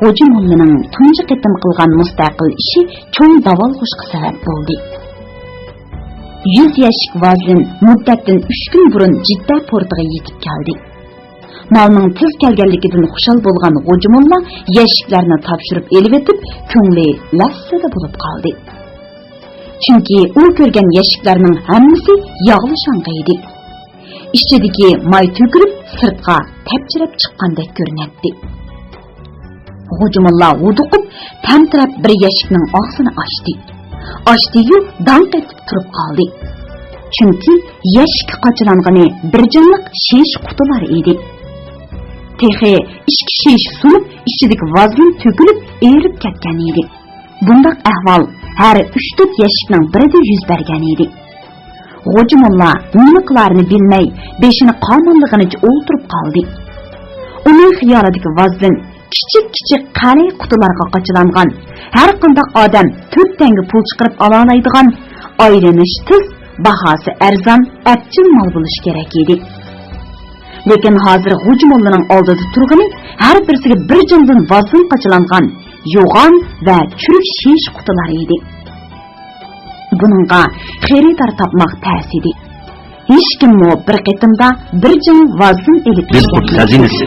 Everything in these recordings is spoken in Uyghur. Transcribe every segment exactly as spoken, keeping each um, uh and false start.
خوجا موللىنىڭ تۇنجى قېتىم قىلغان مۇستەقىل ئىشى چوڭ داۋالغۇشقا سەۋەب بولدى. يۈز يەشىك ۋازلىن مۇددەتتىن ئۈچ كۈن بۇرۇن جىددە پورتىغا يېتىپ كەلدى. مالنىڭ تېز كەلگەنلىكىدىن خۇشال بولغان غوجا موللا يەشىكلەرنى تاپشۇرۇپ ئېلىۋېتىپ، كۆڭلى لەسسىدە بولۇپ قالدى. چۈنكى ئۇ كۆرگەن يەشىكلەرنىڭ ھەممىسى ياغلىشاڭغا ئىدى. ئىچىدىكى ماي تۆكۈلۈپ، سىرتقا تەپچىرەپ چىققاندەك كۆرۈنەتتى. غوجا موللا ھودۇقۇپ، تەمتىرەپ بىر يەشىكنىڭ ئاغزىنى ئاچتى. ئاچتى-يۇ، داڭ قېتىپ تۇرۇپ قالدى. چۈنكى يەشىككە قاچىلانغىنى بىر جىڭلىق شېشە قۇتىلار ئىدى. تېخى ئىككى شېشە سۇنۇپ، ئىچىدىكى ۋازلىن تۆكۈلۈپ، ئېرىپ كەتكەن ئىدى. بۇنداق ئەھۋال ھەر ئۈچ-تۆت يەشىكنىڭ بىرىدە يۈز بەرگەن ئىدى. غوجا موللا نېمە قىلارىنى بىلمەي، بېشىنى قاماللىغىنىچە ئولتۇرۇپ قالدى. ئۇنىڭ خىيالىدىكى ۋازلىن كىچىك-كىچىك قەلەي قۇتىلارغا قاچىلانغان، ھەر قانداق ئادەم تۆت تەڭگە پۇل چىقىرىپ ئالالايدىغان، ئايلىنىشى تېز، باھاسى ئەرزان، ئەپچىل مال بولۇشى كېرەك ئىدى. لېكىن ھازىر غوجا موللىنىڭ ئالدىدا تۇرغىنى ھەر بىرسىگە بىر جىڭدىن ۋازدىن قاچىلانغان يوغان ۋە چۈرۈك شېشە قۇتىلار ئىدى. بۇنىڭغا خېرىدار تاپماق تەس ئىدى. ھېچكىممۇ بىر قېتىمدا بىر جىڭ ۋازدىن ئېلىپ بىر قۇت كېلەلمەيتتى. خەزىنىسى.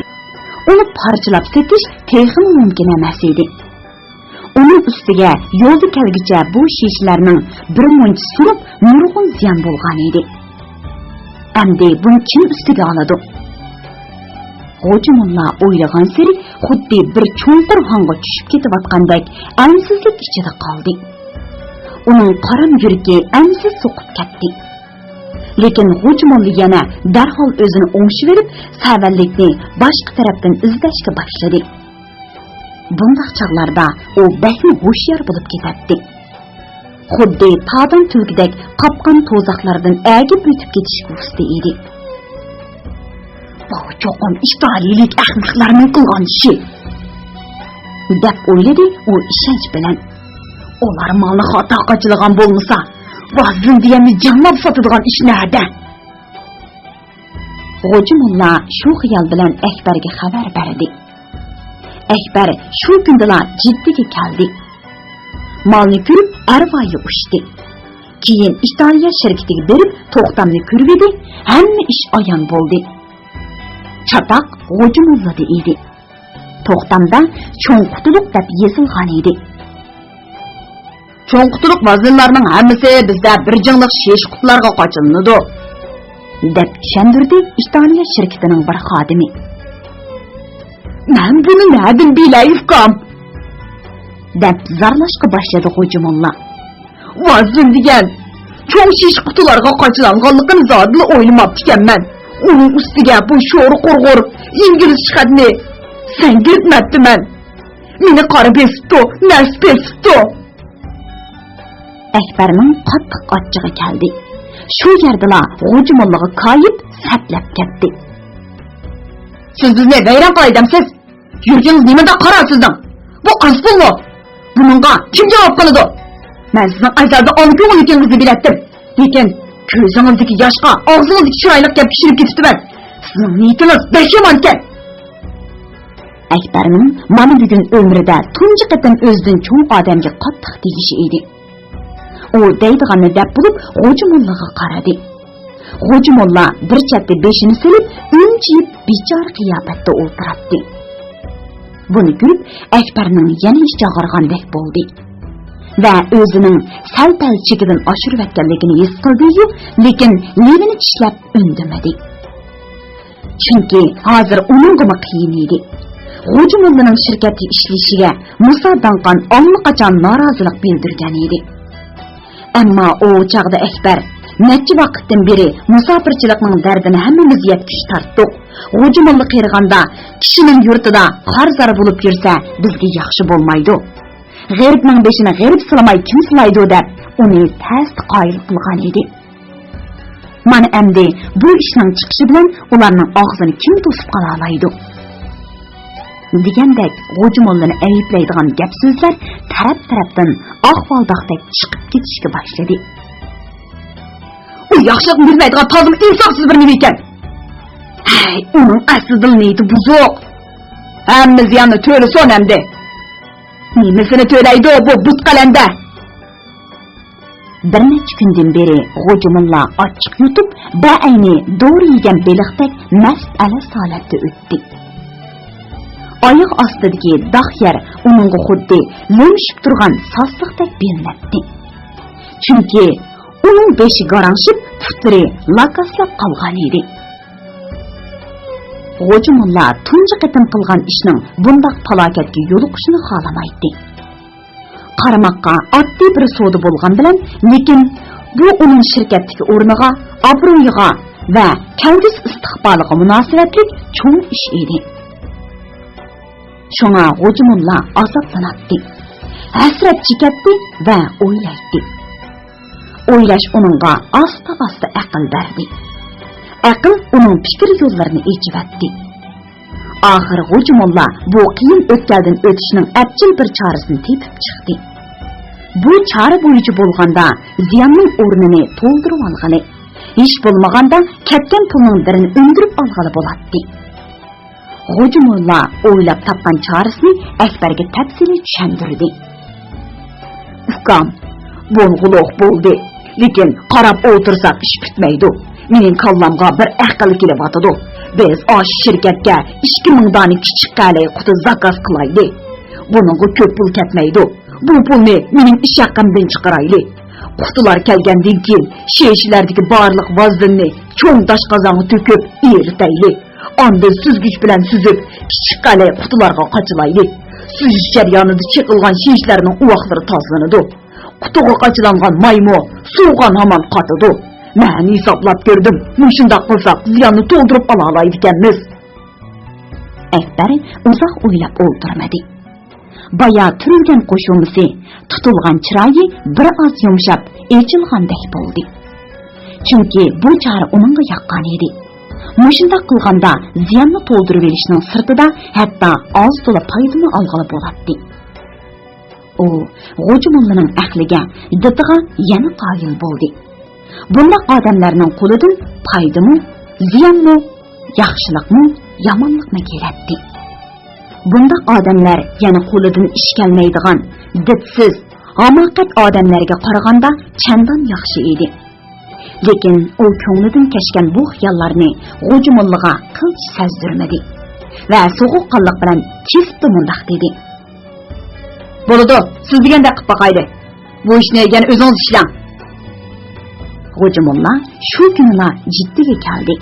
ئۇنى پارچىلاپ سېتىش تېخىمۇ مۇمكىن ئەمەس ئىدى. ئۇنىڭ ئۈستىگە يولدا كەلگۈچە بۇ شېشىلەرنىڭ بىر مۇنچە سۇنۇپ، نۇرغۇن زىيان بولغان ئىدى. ئەمدى بۇنى كىم ئۈستىگە ئالىدۇ؟ غوجا موللا ئويلىغانسېرى خۇددى بىر چوڭقۇر ھاڭغا چۈشۈپ كېتىۋاتقاندەك ئەنسىزلىك ئىچىدە قالدى. ئۇنىڭ قارام يۈرىكى ئەنسىز سوقۇپ كەتتى. لېكىن غوجا موللا يەنە دەرھال ئۆزىنى ئوڭشىۋېلىپ، سەۋەنلىكنى باشقا تەرەپتىن ئىزدەشكە باشلىدى. بۇنداق چاغلاردا ئۇ بەكمۇ ھوشيار بولۇپ كېتەتتى. خۇددى تادان تۈلكىدەك قاپقان توزاقلاردىن ئەگىپ ئۆتۈپ كېتىشكە ئۇستا ئىدى. «بۇ چوقۇم ئىتالىيىلىك ئەخمەقلەرنىڭ قىلغان ئىشى» دەپ ئويلىدى ئۇ ئىشەنچ بىلەن. «ئۇلار مالنى خاتا قاچىلىغان بولمىسا، ۋازدىن دېگەننى جىڭلاپ ساتىدىغان ئىش نەدە؟» غوجا موللا شۇ خىيال بىلەن ئەكبەرگە خەۋەر بەردى. ئەكبەر شۇ كۈندىلا جىددىگە كەلدى. مالنى كۆرۈپ ئەرۋايى ئۇچتى. كېيىن ئىتالىيە شىركىتىگە بېرىپ توختامنى كۆرۈۋىدى، ھەممە ئىش ئايان بولدى. چاتاق غوجا موللادا ئىدى. توختامدا چوڭ قۇتىلىق دەپ يېزىلغان ئىدى. «چوڭ قۇتىلىق ۋازلىنلارنىڭ ھەممىسى بىزدە بىر جىڭلىق شېشە قۇتىلارغا قاچىلىنىدۇ» دەپ چۈشەندۈردى ئىتالىيە شىركىتىنىڭ بىر خادىمى. «مەن بۇنى نەدىن بىلەي ئۇكام؟» دەپ زارلاشقا باشلىدى غوجا موللا. «ۋازلىن دېگەن چوڭ شېشە قۇتىلارغا قاچىلانغانلىقىنى زادىلا ئويلىماپتىكەنمەن. ئۇنىڭ ئۈستىگە بۇ شورا قۇرغۇر ئىنگلىزچە خەتنى سەنگىرتمەپتىمەن. مېنى قارا بېسىپتۇ، نەرسە بېسىپتۇ.» ئەكبەرنىڭ قاتتىق ئاچچىقى كەلدى. شۇ يەردىلا غوجا موللىغا كايىپ سەتلەپ كەتتى. «سىز بىزنى ۋەيران قىلاي دەمسىز؟ يۈرىكىڭىز نېمانداق قارا سىزنىڭ؟ بۇ ئاز پۇلمۇ؟ بۇنىڭغا كىم جاۋاب قىلىدۇ؟ مەن سىزنىڭ ئەزەلدىن ئانا كۆڭۈللۈكىڭىزنى بىلەتتىم. لېكىن كۆزىڭىزدىكى ياشقا ئاغزىڭىزدىكى چىرايلىق گەپكە ئىشىنىپ كېتىپتىمەن. سىزنىڭ نىيىتىڭىز بەك يامانكەن.» ئەكبەرنىڭ مانا بۈگۈن ئۆمرىدە تۇنجى قېتىم ئۆزىدىن چوڭ ئادەمگە قاتتىق تېگىشى ئىدى. ئۇ دەيدىغاننى دەپ بولۇپ، غوجا موللاغا قارىدى. غوجا موللا بىر چەتتە بېشىنى سېلىپ، ئۈنچىيىپ، بىچارە قىياپەتتە ئولتۇراتتى. بۇنى كۆرۈپ، ئەكبەرنىڭ يەنە ئىچى ئاغرىغاندەك بولدى ۋە ئۆزىنىڭ سەل-پەل چېكىدىن ئاشۇرۇۋەتكەنلىكىنى ھېس قىلدى-يۇ، لېكىن لېۋىنى چىشلەپ ئۈندىمىدى. چۈنكى ھازىر ئۇنىڭغىمۇ قىيىن ئىدى. غوجا موللىنىڭ شىركەتتە ئىشلىشىگە مۇسا داڭقان ئاللىقاچان نارازىلىق بىلدۈرگەن ئىدى. ئەمما ئۇ چاغدا ئەكبەر، «نەچچە ۋاقىتتىن بېرى مۇساپىرچىلىقنىڭ دەردىنى ھەممىمىز يەتكۈچە تارتتۇق. غوجا موللا قېرىغاندا كىشىنىڭ يۇرتىدا خار-زار بولۇپ يۈرسە، بىزگە ياخشى بولمايدۇ. غېرىبنىڭ بېشىنى غېرىب سىلىماي كىم سىلايدۇ؟» دەپ ئۇنى تەستە قايىل قىلغان ئىدى. مانا ئەمدى بۇ ئىشنىڭ چىقىشى بىلەن ئۇلارنىڭ ئاغزىنى كىم توسۇپ قالالايدۇ؟ دېگەندەك غوجا موللىنى ئەيىبلەيدىغان گەپ-سۆزلەر تەرەپ-تەرەپتىن ئاق بالداقتەك چىقىپ كېتىشكە باشلىدى. «ئۇ ياخشىلىقنى بىلمەيدىغان تازىمۇ ئىنساپسىز بىر نېمە ئىكەن. ھەي، ئۇنىڭ ئەسلىدىلا نىيىتى بۇزۇق. ھەممە زىياننى تۆلىسۇن ئەمدى. نېمىسىنى تۆلەيدۇ بۇ بۇت قەلەندەر؟ بىر نەچچە كۈندىن بېرى غوجا موللا ئاچچىق يۇتۇپ، بەئەينى دورا يېگەن بېلىقتەك مەست-ئەلەس ھالەتتە ئۆتتى. ئايىغى ئاستىدىكى داغ يەر ئۇنىڭغا خۇددى لۆمۈشۈپ تۇرغان ساسلىقتەك بىلىنەتتى. چۈنكى ئۇنىڭ بېشى گاراڭشىپ، پۇتلىرى لاكاسلاپ قالغان ئىدى. غوجا موللا تۇنجى قېتىم قىلغان ئىشنىڭ بۇنداق پالاكەتكە يولۇقۇشىنى خالىمايتتى. قارىماققا ئاددىي بىر سودا بولغان بىلەن، لېكىن بۇ ئۇنىڭ شىركەتتىكى ئورنىغا، ئابرۇيىغا ۋە كەلگۈسى ئىستىقبالىغا مۇناسىۋەتلىك چوڭ ئىش ئىدى. شۇڭا غوجا موللا ئازابلىناتتى، ھەسرەت چېكەتتى ۋە ئويلايتتى. ئويلاش ئۇنىڭغا ئاستا-ئاستا ئەقىل بەردى. ئەقىل ئۇنىڭ پىكىر يوللىرىنى ئېچىۋەتتى. ئاخىر غوجا موللا بۇ قىيىن ئۆتكەلدىن ئۆتۈشنىڭ ئەپچىل بىر چارىسىنى تېپىپ چىقتى. بۇ چارە بويىچە بولغاندا زىياننىڭ ئورنىنى تولدۇرۇۋالغىلى، ھېچ بولمىغاندا كەتكەن پۇلنىڭ بىرىنى ئۈندۈرۈپ ئالغىلى بولاتتى. غوجا موللا ئويلاپ تاپقان چارىسىنى ئەكبەرگە تەپسىلىي چۈشەندۈردى. ئۇكام، بولغۇلۇق بولدى، لېكىن قاراپ ئولتۇرساق ئىش پۈتمەيدۇ. مېنىڭ كاللامغا بىر ئەقىل كېلىۋاتىدۇ. بىز ئاشۇ شىركەتكە ئىككى مىڭ دانە كىچىك قەلەي قۇتى زاكاز قىلايلى. بۇنىڭغا كۆپ پۇل كەتمەيدۇ. بۇ پۇلنى مېنىڭ ئىش ھەققىمدىن چىقىرايلى. قۇتىلار كەلگەندىن كېيىن شېشىلەردىكى بارلىق ۋازلىننى چوڭ داشقازانغا تۆكۈپ ئېرىتەيلى. ئاندىن سۈزگۈچ بىلەن سۈزۈپ، كىچىك قەلەي قۇتىلارغا قاچىلايلى. سۈزۈش جەريانىدا چېقىلغان شېشىلەرنىڭ ئۇۋاقلىرى تازىلىنىدۇ. قۇتىغا قاچىلانغان مايمۇ سۇغان ھامان قاتىدۇ. مەن ھېسابلاپ كۆردۈم، مۇشۇنداق قىلساق زىياننى تولدۇرۇپ ئالالايدىكەنمىز. ئەكبەر ئۇزاق ئويلاپ ئولتۇرمىدى. بايا تۈرۈلگەن قوشۇمىسى، تۇتۇلغان چىرايى بىر ئاز يۇمشاپ، ئېچىلغاندەك بولدى. چۈنكى بۇ چارە ئۇنىڭغا ياققان ئىدى. مۇشۇنداق قىلغاندا زىياننى تولدۇرۇۋېلىشنىڭ سىرتىدا ھەتتا ئاز تولا پايدىمۇ ئالغىلى بولاتتى. ئۇ غوجا موللىنىڭ ئەقلىگە، دىتىغا يەنە قايىل بولدى. بۇنداق ئادەملەرنىڭ قولىدىن پايدىمۇ، زىيانمۇ، ياخشىلىقمۇ، يامانلىقمۇ كېلەتتى. بۇنداق ئادەملەر يەنە قولىدىن ئىش كەلمەيدىغان، دىتسىز، ھاماقەت ئادەملەرگە قارىغاندا چەندان ياخشى ئىدى. لېكىن ئۇ كۆڭلىدىن كەچكەن بۇ خىياللارنى غوجا موللىغا قىلچە سەزدۈرمىدى ۋە سوغۇققانلىق بىلەن كېسىپلا مۇنداق دېدى: بولىدۇ، سىز دېگەندەك قىلىپ باقايلى. بۇ ئىشنى يەنە ئۆزىڭىز ئىشلەڭ. غوجا موللا شۇ كۈنىلا جىددىيگە كەلدى.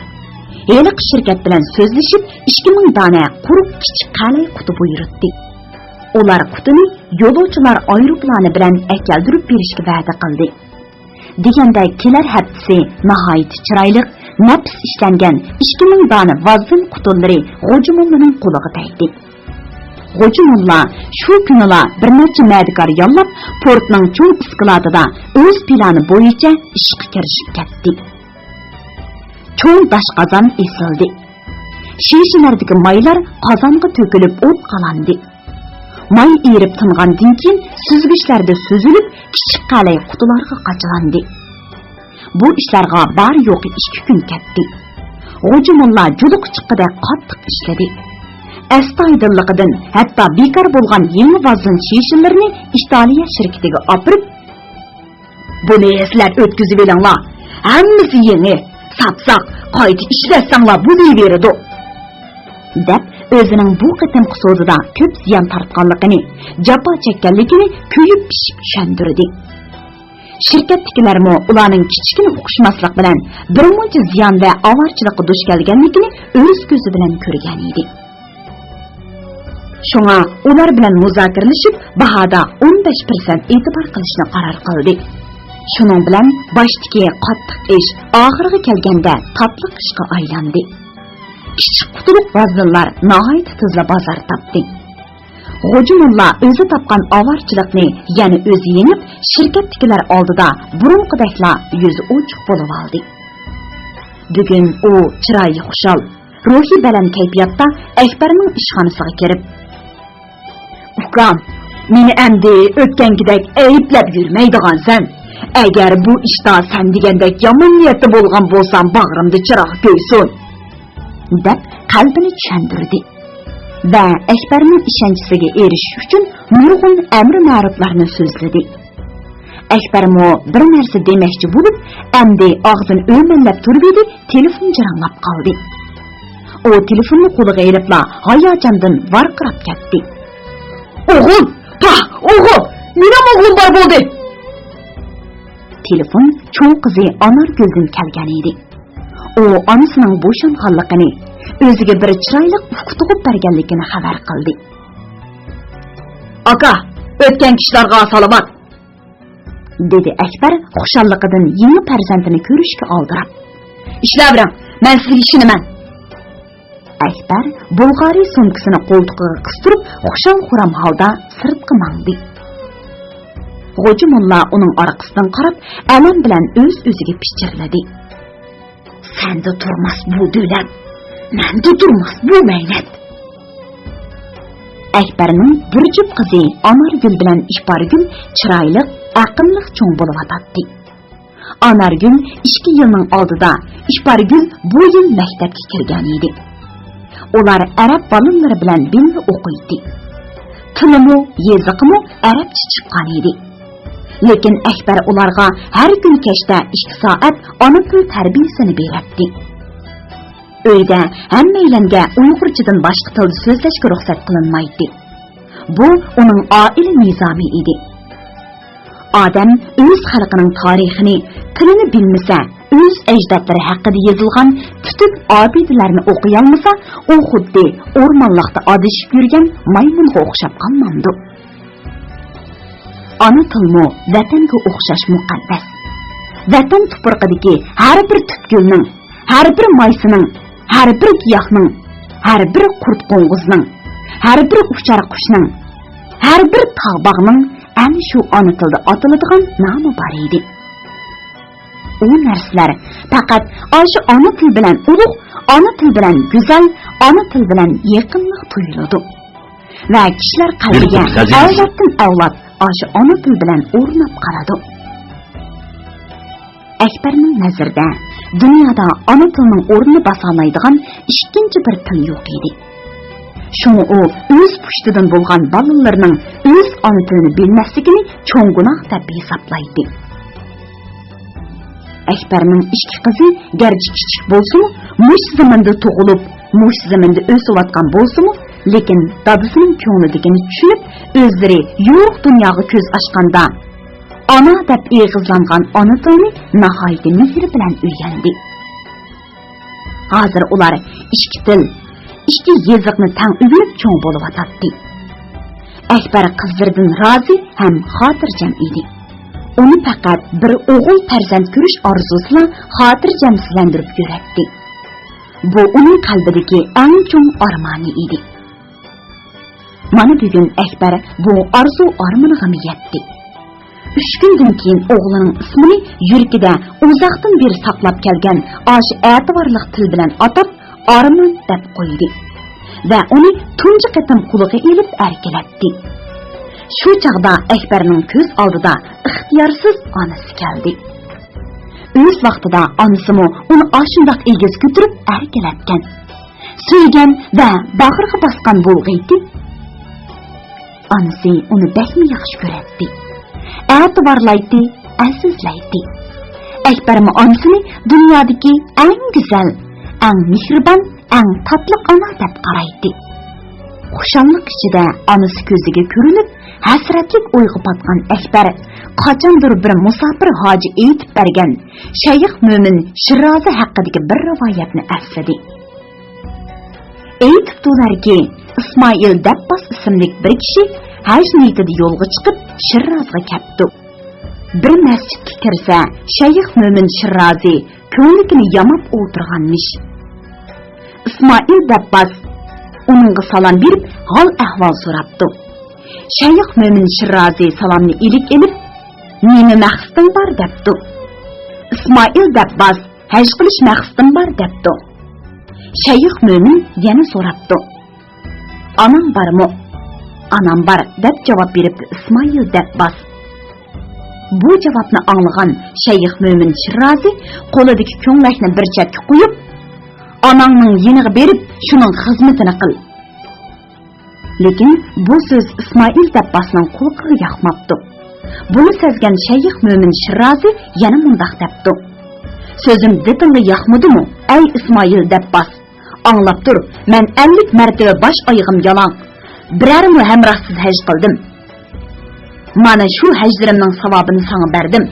ھېلىقى شىركەت بىلەن سۆزلىشىپ، ئىككى مىڭ دانە قۇرۇق كىچىك قەلەي قۇتى بۇيرۇتتى. ئۇلار قۇتىنى يولۇچىلار ئايروپىلانى بىلەن ئەكەلدۈرۈپ بېرىشكە ۋەدە قىلدى. دېگەندەك، كېلەر ھەپتىسى ناھايىتى چىرايلىق، نەپىس ئىشلەنگەن ئىككى مىڭ دانە ۋاززىن قۇتىلىرى غوجا موللىنىڭ قولىغا تەگدى. غوجا موللا شۇ كۈنىلا بىر نەچچە مەدىكار ياللاپ، پورتنىڭ چوڭ ئىسكىلاتىدا ئۆز پىلانى بويىچە ئىشقا كىرىشىپ كەتتى. چوڭ داشقازان ئېسىلدى. شېشىلەردىكى مايلار قازانغا تۆكۈلۈپ ئوت قالاندى. ماي ئېرىپ تىنغاندىن كېيىن سۈزگۈچلەردە سۈزۈلۈپ، كىچىك قەلەي قۇتىلارغا قاچىلاندى. بۇ ئىشلارغا بار-يوقى ئىككى كۈن كەتتى. غوجا موللا جۇدۇققا چىققۇدەك قاتتىق ئىشلىدى. ئەستايىدىللىقىدىن ھەتتا بىكار بولغان يېڭى ۋاززىن شېشىلىرىنى ئىتالىيە شىركىتىگە ئاپىرىپ، بۇنى سىلەر ئۆتكۈزۈۋېلىڭلار، ھەممىسى يېڭى، ساپساق، قايتا ئىشلەتسەڭلار بولۇۋېرىدۇ، دەپ، ئۆزىنىڭ بۇ قېتىمقى سودىدا كۆپ زىيان تارتقانلىقىنى، جاپا چەككەنلىكىنى كۆيۈپ پىشىپ چۈشەندۈردى. شىركەتتىكىلەرمۇ ئۇلارنىڭ كىچىكىنى ئۇقۇشماسلىق بىلەن بىرمۇنچە زىيان ۋە ئاۋارىچىلىققا دۇچ كەلگەنلىكىنى ئۆز كۆزى بىلەن كۆرگەن ئىدى. شۇڭا ئۇلار بىلەن مۇزاكىرىلىشىپ، باھادا ئون بەش پىرسەنت ئېتىبار قىلىشنى قارار قىلدى. شۇنىڭ بىلەن باشتىكى قاتتىق ئىش ئاخىرىغا كەلگەندە تاتلىق ئىشقا ئايلاندى. كىچىك قۇتىلىق ۋاززىنلار ناھايىتى تېزلا بازار تاپتى. غوجا موللا ئۆزى تاپقان ئاۋارىچىلىقنى يەنە ئۆزى يېڭىپ، شىركەتتىكىلەر ئالدىدا بۇرۇنقىدەكلا يۈزى ئوچۇق بولۇۋالدى. بۈگۈن ئۇ چىرايى خۇشال، روھى بەلەن كەيپىياتتا ئەكبەرنىڭ ئىشخانىسىغا كىرىپ، ئۇكام، مېنى ئەمدى ئۆتكەنكىدەك ئەيىبلەپ يۈرمەيدىغانسەن. ئەگەر بۇ ئىشتا سەن دېگەندەك يامان نىيەتتە بولغان بولسام، باغرىمدا چىراغ كۆيسۇن، دەپ قەلبىنى چۈشەندۈردى. ۋە ئەكبەرنىڭ ئىشەنچىسىگە ئېرىشىش ئۈچۈن نۇرغۇن ئەمرى مەرۇپلارنى سۆزلىدى. ئەكبەرمۇ بىر نەرسە دېمەكچى بولۇپ، ئەمدى ئاغزىنى ئۆمەللەپ تۇرۇۋىدى، تېلېفون جاراڭلاپ قالدى. ئۇ تېلېفوننى قولىغا ئېلىپلا ھاياجاندىن ۋارقىراپ كەتتى. «ئوغۇل! پاھ، ئوغۇل! مېنىڭ ئوغلۇم بار بولدى!» تېلېفون چوڭ قىزى ئانارگۈلدىن كەلگەن ئىدى. ئۇ ئانىسىنىڭ بوشانغانلىقىنى، ئۆزىگە بىر چىرايلىق ئۇكا تۇغۇپ بەرگەنلىكىنى خەۋەر قىلدى. «ئاكا، ئۆتكەن كىشىلەرگە سالىۋات!» دېدى ئەكبەر خۇشاللىقىدىن يېڭى پەرزەنتىنى كۆرۈشكە ئالدىراپ. «ئىشلەۋېرىڭ، مەن سىزگە ئىشىنىمەن.» ئەكبەر بۇلغارىي سومكىسىنى قولتۇقىغا قىستۇرۇپ، خۇشال-خۇرام ھالدا سىرتقا ماڭدى. غوجا موللا ئۇنىڭ ئارقىسىدىن قاراپ، ئەلەم بىلەن ئۆز-ئۆزىگە پىچىرلىدى. «سەندە تۇرماس بۇ دۆلەت، مەندە تۇرماس بۇ مەينەت.» ئەكبەرنىڭ بىر جۈپ قىزى ئانارگۈل بىلەن ئىپارگۈل چىرايلىق، ئەقىللىق چوڭ بولۇۋاتاتتى. ئانارگۈل ئىككى يىلنىڭ ئالدىدا، ئىپارگۈل بۇ يىل مەكتەپكە كىرگەن ئىدى. ئۇلار ئەرەب بالىلىرى بىلەن بىللە ئوقۇيتتى. تىلىمۇ، يېزىقىمۇ ئەرەبچە چىققان ئىدى. لېكىن ئەكبەر ئۇلارغا ھەر كۈنى كەچتە ئىككى سائەت ئانا تىل تەربىيەسىنى بېرەتتى. ئۆيدە ھەممەيلەنگە ئۇيغۇرچىدىن باشقا تىلدا سۆزلەشكە رۇخسەت قىلىنمايتتى. بۇ ئۇنىڭ ئائىلە نىزامى ئىدى. ئادەم ئۆز خەلقىنىڭ تارىخىنى، تىلىنى بىلمىسە، ئۆز ئەجدادلىرى ھەققىدە يېزىلغان پۈتۈن ئابىدىلەرنى ئوقۇيالمىسا، ئۇ خۇددى ئورمانلىقتا ئادىشىپ يۈرگەن مايمۇنغا ئوخشاپ قالمامدۇ؟ ئانا تىلمۇ ۋەتەنگە ئوخشاش مۇقەددەس. ۋەتەن تۇپرىقىدىكى ھەر بىر تۈپ گۈلنىڭ، ھەر بىر مايسىنىڭ، ھەر بىر گىياھنىڭ، ھەر بىر قۇرت قوڭغۇزنىڭ، ھەر بىر ئۇچار قۇشنىڭ، ھەر بىر تاغ باغنىڭ ئەنە شۇ ئانا تىلدا ئاتىلىدىغان نامى بار ئىدى. ئۇ نەرسىلەر پەقەت ئاشۇ ئانا تىل بىلەن ئۇلۇغ، ئانا تىل بىلەن گۈزەل، ئانا تىل بىلەن يېقىملىق تۇيۇلىدۇ. ۋە كىشىلەر قەلبىگە ئەۋلادتىن ئەۋلاد ئاشۇ ئانا تىل بىلەن ئورناپ قالىدۇ. ئەكبەرنىڭ نەزىرىدە دۇنيادا ئانا تىلنىڭ ئورنىنى باسالايدىغان ئىككىنچى بىر تىل يوق ئىدى. شۇڭا ئۇ ئۆز پۇشتىدىن بولغان بالىلىرىنىڭ ئۆز ئانا تىلىنى بىلمەسلىكىنى چوڭ گۇناھ دەپ ھېسابلايتتى. ئەكبەرنىڭ ئىككى قىزى گەرچە كىچىك بولسىمۇ، مۇشۇ زېمىندا تۇغۇلۇپ، مۇشۇ زېمىندا ئۆسۈۋاتقان بولسىمۇ، لېكىن دادىسىنىڭ كۆڭلىدىكىنى چۈشىنىپ، ئۆزلىرى يورۇق دۇنياغا كۆز ئاچقاندا، ئانا دەپ ئېغىزلانغان ئانا تىلىنى ناھايىتى مېھرى بىلەن ئۆگەندى. ھازىر ئۇلار ئىككى تىل، ئىككى يېزىقنى تەڭ ئۆگىنىپ چوڭ بولۇۋاتاتتى. ئەكبەر قىزلىرىدىن رازى ھەم خاتىرجەم ئىدى. ئۇنى پەقەت بىر ئوغۇل پەرزەنت كۆرۈش ئارزۇسىلا خاتىرجەمسىزلەندۈرۈپ يۈرەتتى. بۇ ئۇنىڭ قەلبىدىكى ئەڭ چوڭ ئارمانى ئىدى. مانا بۈگۈن ئەكبەر بۇ ئارزۇ ئارمىنىغىمۇ يەتتى. ئۈچ كۈندىن كېيىن ئوغلىنىڭ ئىسمىنى يۈرىكىدە ئۇزاقتىن بېرى ساقلاپ كەلگەن ئاشۇ ئەتىۋارلىق تىل بىلەن ئاتاپ، ئارمان دەپ قويدى ۋە ئۇنى تۇنجى قېتىم قولىغا ئېلىپ ئەركىلەتتى. شۇ چاغدا ئەكبەرنىڭ كۆز ئالدىدا ئىختىيارسىز ئانىسى كەلدى. ئۆز ۋاقتىدا ئانىسىمۇ ئۇنى ئاشۇنداق ئېگىز كۆتۈرۈپ ئەركىلەتكەن. سۆيگەن ۋە باغرىغا باسقان بولغىيتى. ئانىسى ئۇنى بەكمۇ ياخشى كۆرەتتى. ئەتىۋارلايتتى، ئەزىزلەيتتى. ئەكبەرمۇ ئانىسىنى دۇنيادىكى ئەڭ گۈزەل، ئەڭ مېھرىبان، ئەڭ تاتلىق ئانا دەپ قارايتتى. خۇشاللىق ئىچىدە ئانىسى كۆزىگە كۆرۈنۈپ، ھەسرەتلىك ئويغا پاتقان ئەكبەر قاچاندۇر بىر مۇساپىر ھاجى ئېيتىپ بەرگەن شەيخ مۆمىن شىررازى ھەققىدىكى بىر رىۋايەتنى ئەسلىدى. ئېيتىپتۇلاركى، ئىسمائىل دەپپاس ئىسىملىك بىر كىشى ھەج نىيىتىدە يولغا چىقىپ، شىررازغا كەپتۇ. بىر مەسچىتكە كىرسە، شەيخ مۆمىن شىررازى كۆڭلىكىنى ياماپ ئولتۇرغانمىش. ئىسمائىل دەپپاس ئۇنىڭغا سالام بېرىپ، ھال-ئەھۋال سوراپتۇ. شەيخ مۆمىن شىررازى سالامنى ئىلىك ئېلىپ، «نېمە مەقسىتىڭ بار؟» دەپتۇ. ئىسمائىل دەپپاس، «ھەج قىلىش مەقسىتىم بار» دەپتۇ. شەيخ مۆمىن يەنە سوراپتۇ، «ئاناڭ بارمۇ؟» «ئانام بار» دەپ جاۋاب بېرىپتۇ ئىسمائىل دەپپاس. بۇ جاۋابنى ئاڭلىغان شەيخ مۆمىن شىررازى قولىدىكى كۆڭلەكنى بىر چەتكە قويۇپ، «ئاناڭنىڭ يېنىغا بېرىپ، شۇنىڭ خىزمىتىنى قىل.» لېكىن بۇ سۆز ئىسمائىل دەبباسنىڭ قۇلىقىغا ياقماپتۇ. بۇنى سەزگەن شەيخ مۆمىن شىرازى يەنە مۇنداق دەپتۇ: «سۆزۈم دېتىڭغا ياقمىدىمۇ، ئەي ئىسمائىل دەبباس؟ ئاڭلاپ تۇر، مەن ئەللىك مەرتىۋە باش ئايىغىم يالاڭ، بىرەرمۇ ھەمراھسىز ھەج قىلدىم. مانا شۇ ھەجلىرىمنىڭ ساۋابىنى ساڭا بەردىم.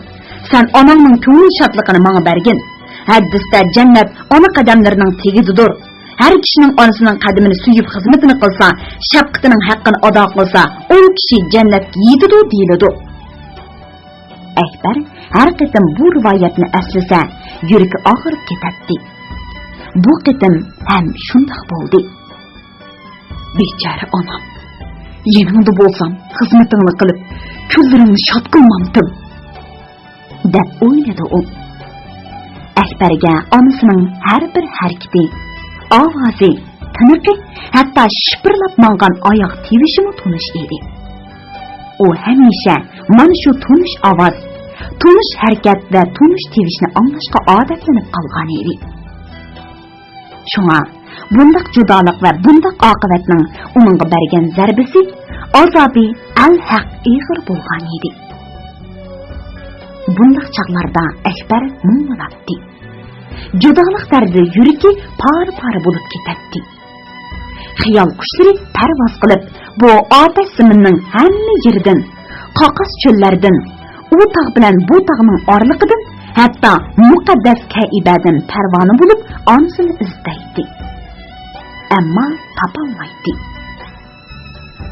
سەن ئاناڭنىڭ كۆڭۈل شادلىقىنى ماڭا بەرگىن. ھەدىستە جەننەت ئانا قەدەملىرىنىڭ تېگىدىدۇر. ھەر كىشىنىڭ ئانىسىنىڭ قەدىمىنى سۆيۈپ خىزمىتىنى قىلسا، شەپقىتىنىڭ ھەققىنى ئادا قىلسا، ئۇ كىشى جەننەتكە يېتىدۇ» دېيىلىدۇ. ئەكبەر ھەر قېتىم بۇ رىۋايەتنى ئەسلىسە، يۈرىكى ئاغرىپ كېتەتتى. بۇ قېتىم ھەم شۇنداق بولدى. «بىچارە ئانام، يېنىڭدا بولسام، خىزمىتىڭنى قىلىپ، كۈنلىرىڭنى شاد قىلمامتىم؟» دەپ ئويلىدى ئۇ. ئەكبەرگە ئانىسىنىڭ ھەر بىر ھەرىكىتى، ئاۋازى، تىنىقى، ھەتتا شىپىرلاپ ماڭغان ئاياغ تىۋىشىمۇ تونۇش ئىدى. ئۇ ھەمىشە مانا شۇ تونۇش ئاۋاز، تونۇش ھەرىكەت ۋە تونۇش تىۋىشنى ئاڭلاشقا ئادەتلىنىپ قالغان ئىدى. شۇڭا بۇنداق جۇدالىق ۋە بۇنداق ئاقىۋەتنىڭ ئۇنىڭغا بەرگەن زەربىسى، ئازابى ئەلھەق ئېغىر بولغان ئىدى. بۇنداق چاغلاردا ئەكبەر مۇڭلىناتتى. جۇدالىق دەردىدە يۈرىكى پارە-پارە بولۇپ كېتەتتى. خىيال قۇشلىرى پەرۋاز قىلىپ، بۇ ئاتەش زېمىننىڭ ھەممە يېرىدىن، قاقاس چۆللەردىن، ئۇ تاغ بىلەن بۇ تاغنىڭ ئارىلىقىدىن، ھەتتا مۇقەددەس كەئىبەدىن پەرۋانە بولۇپ ئانىسىنى ئىزدەيتتى. ئەمما تاپالمايتتى.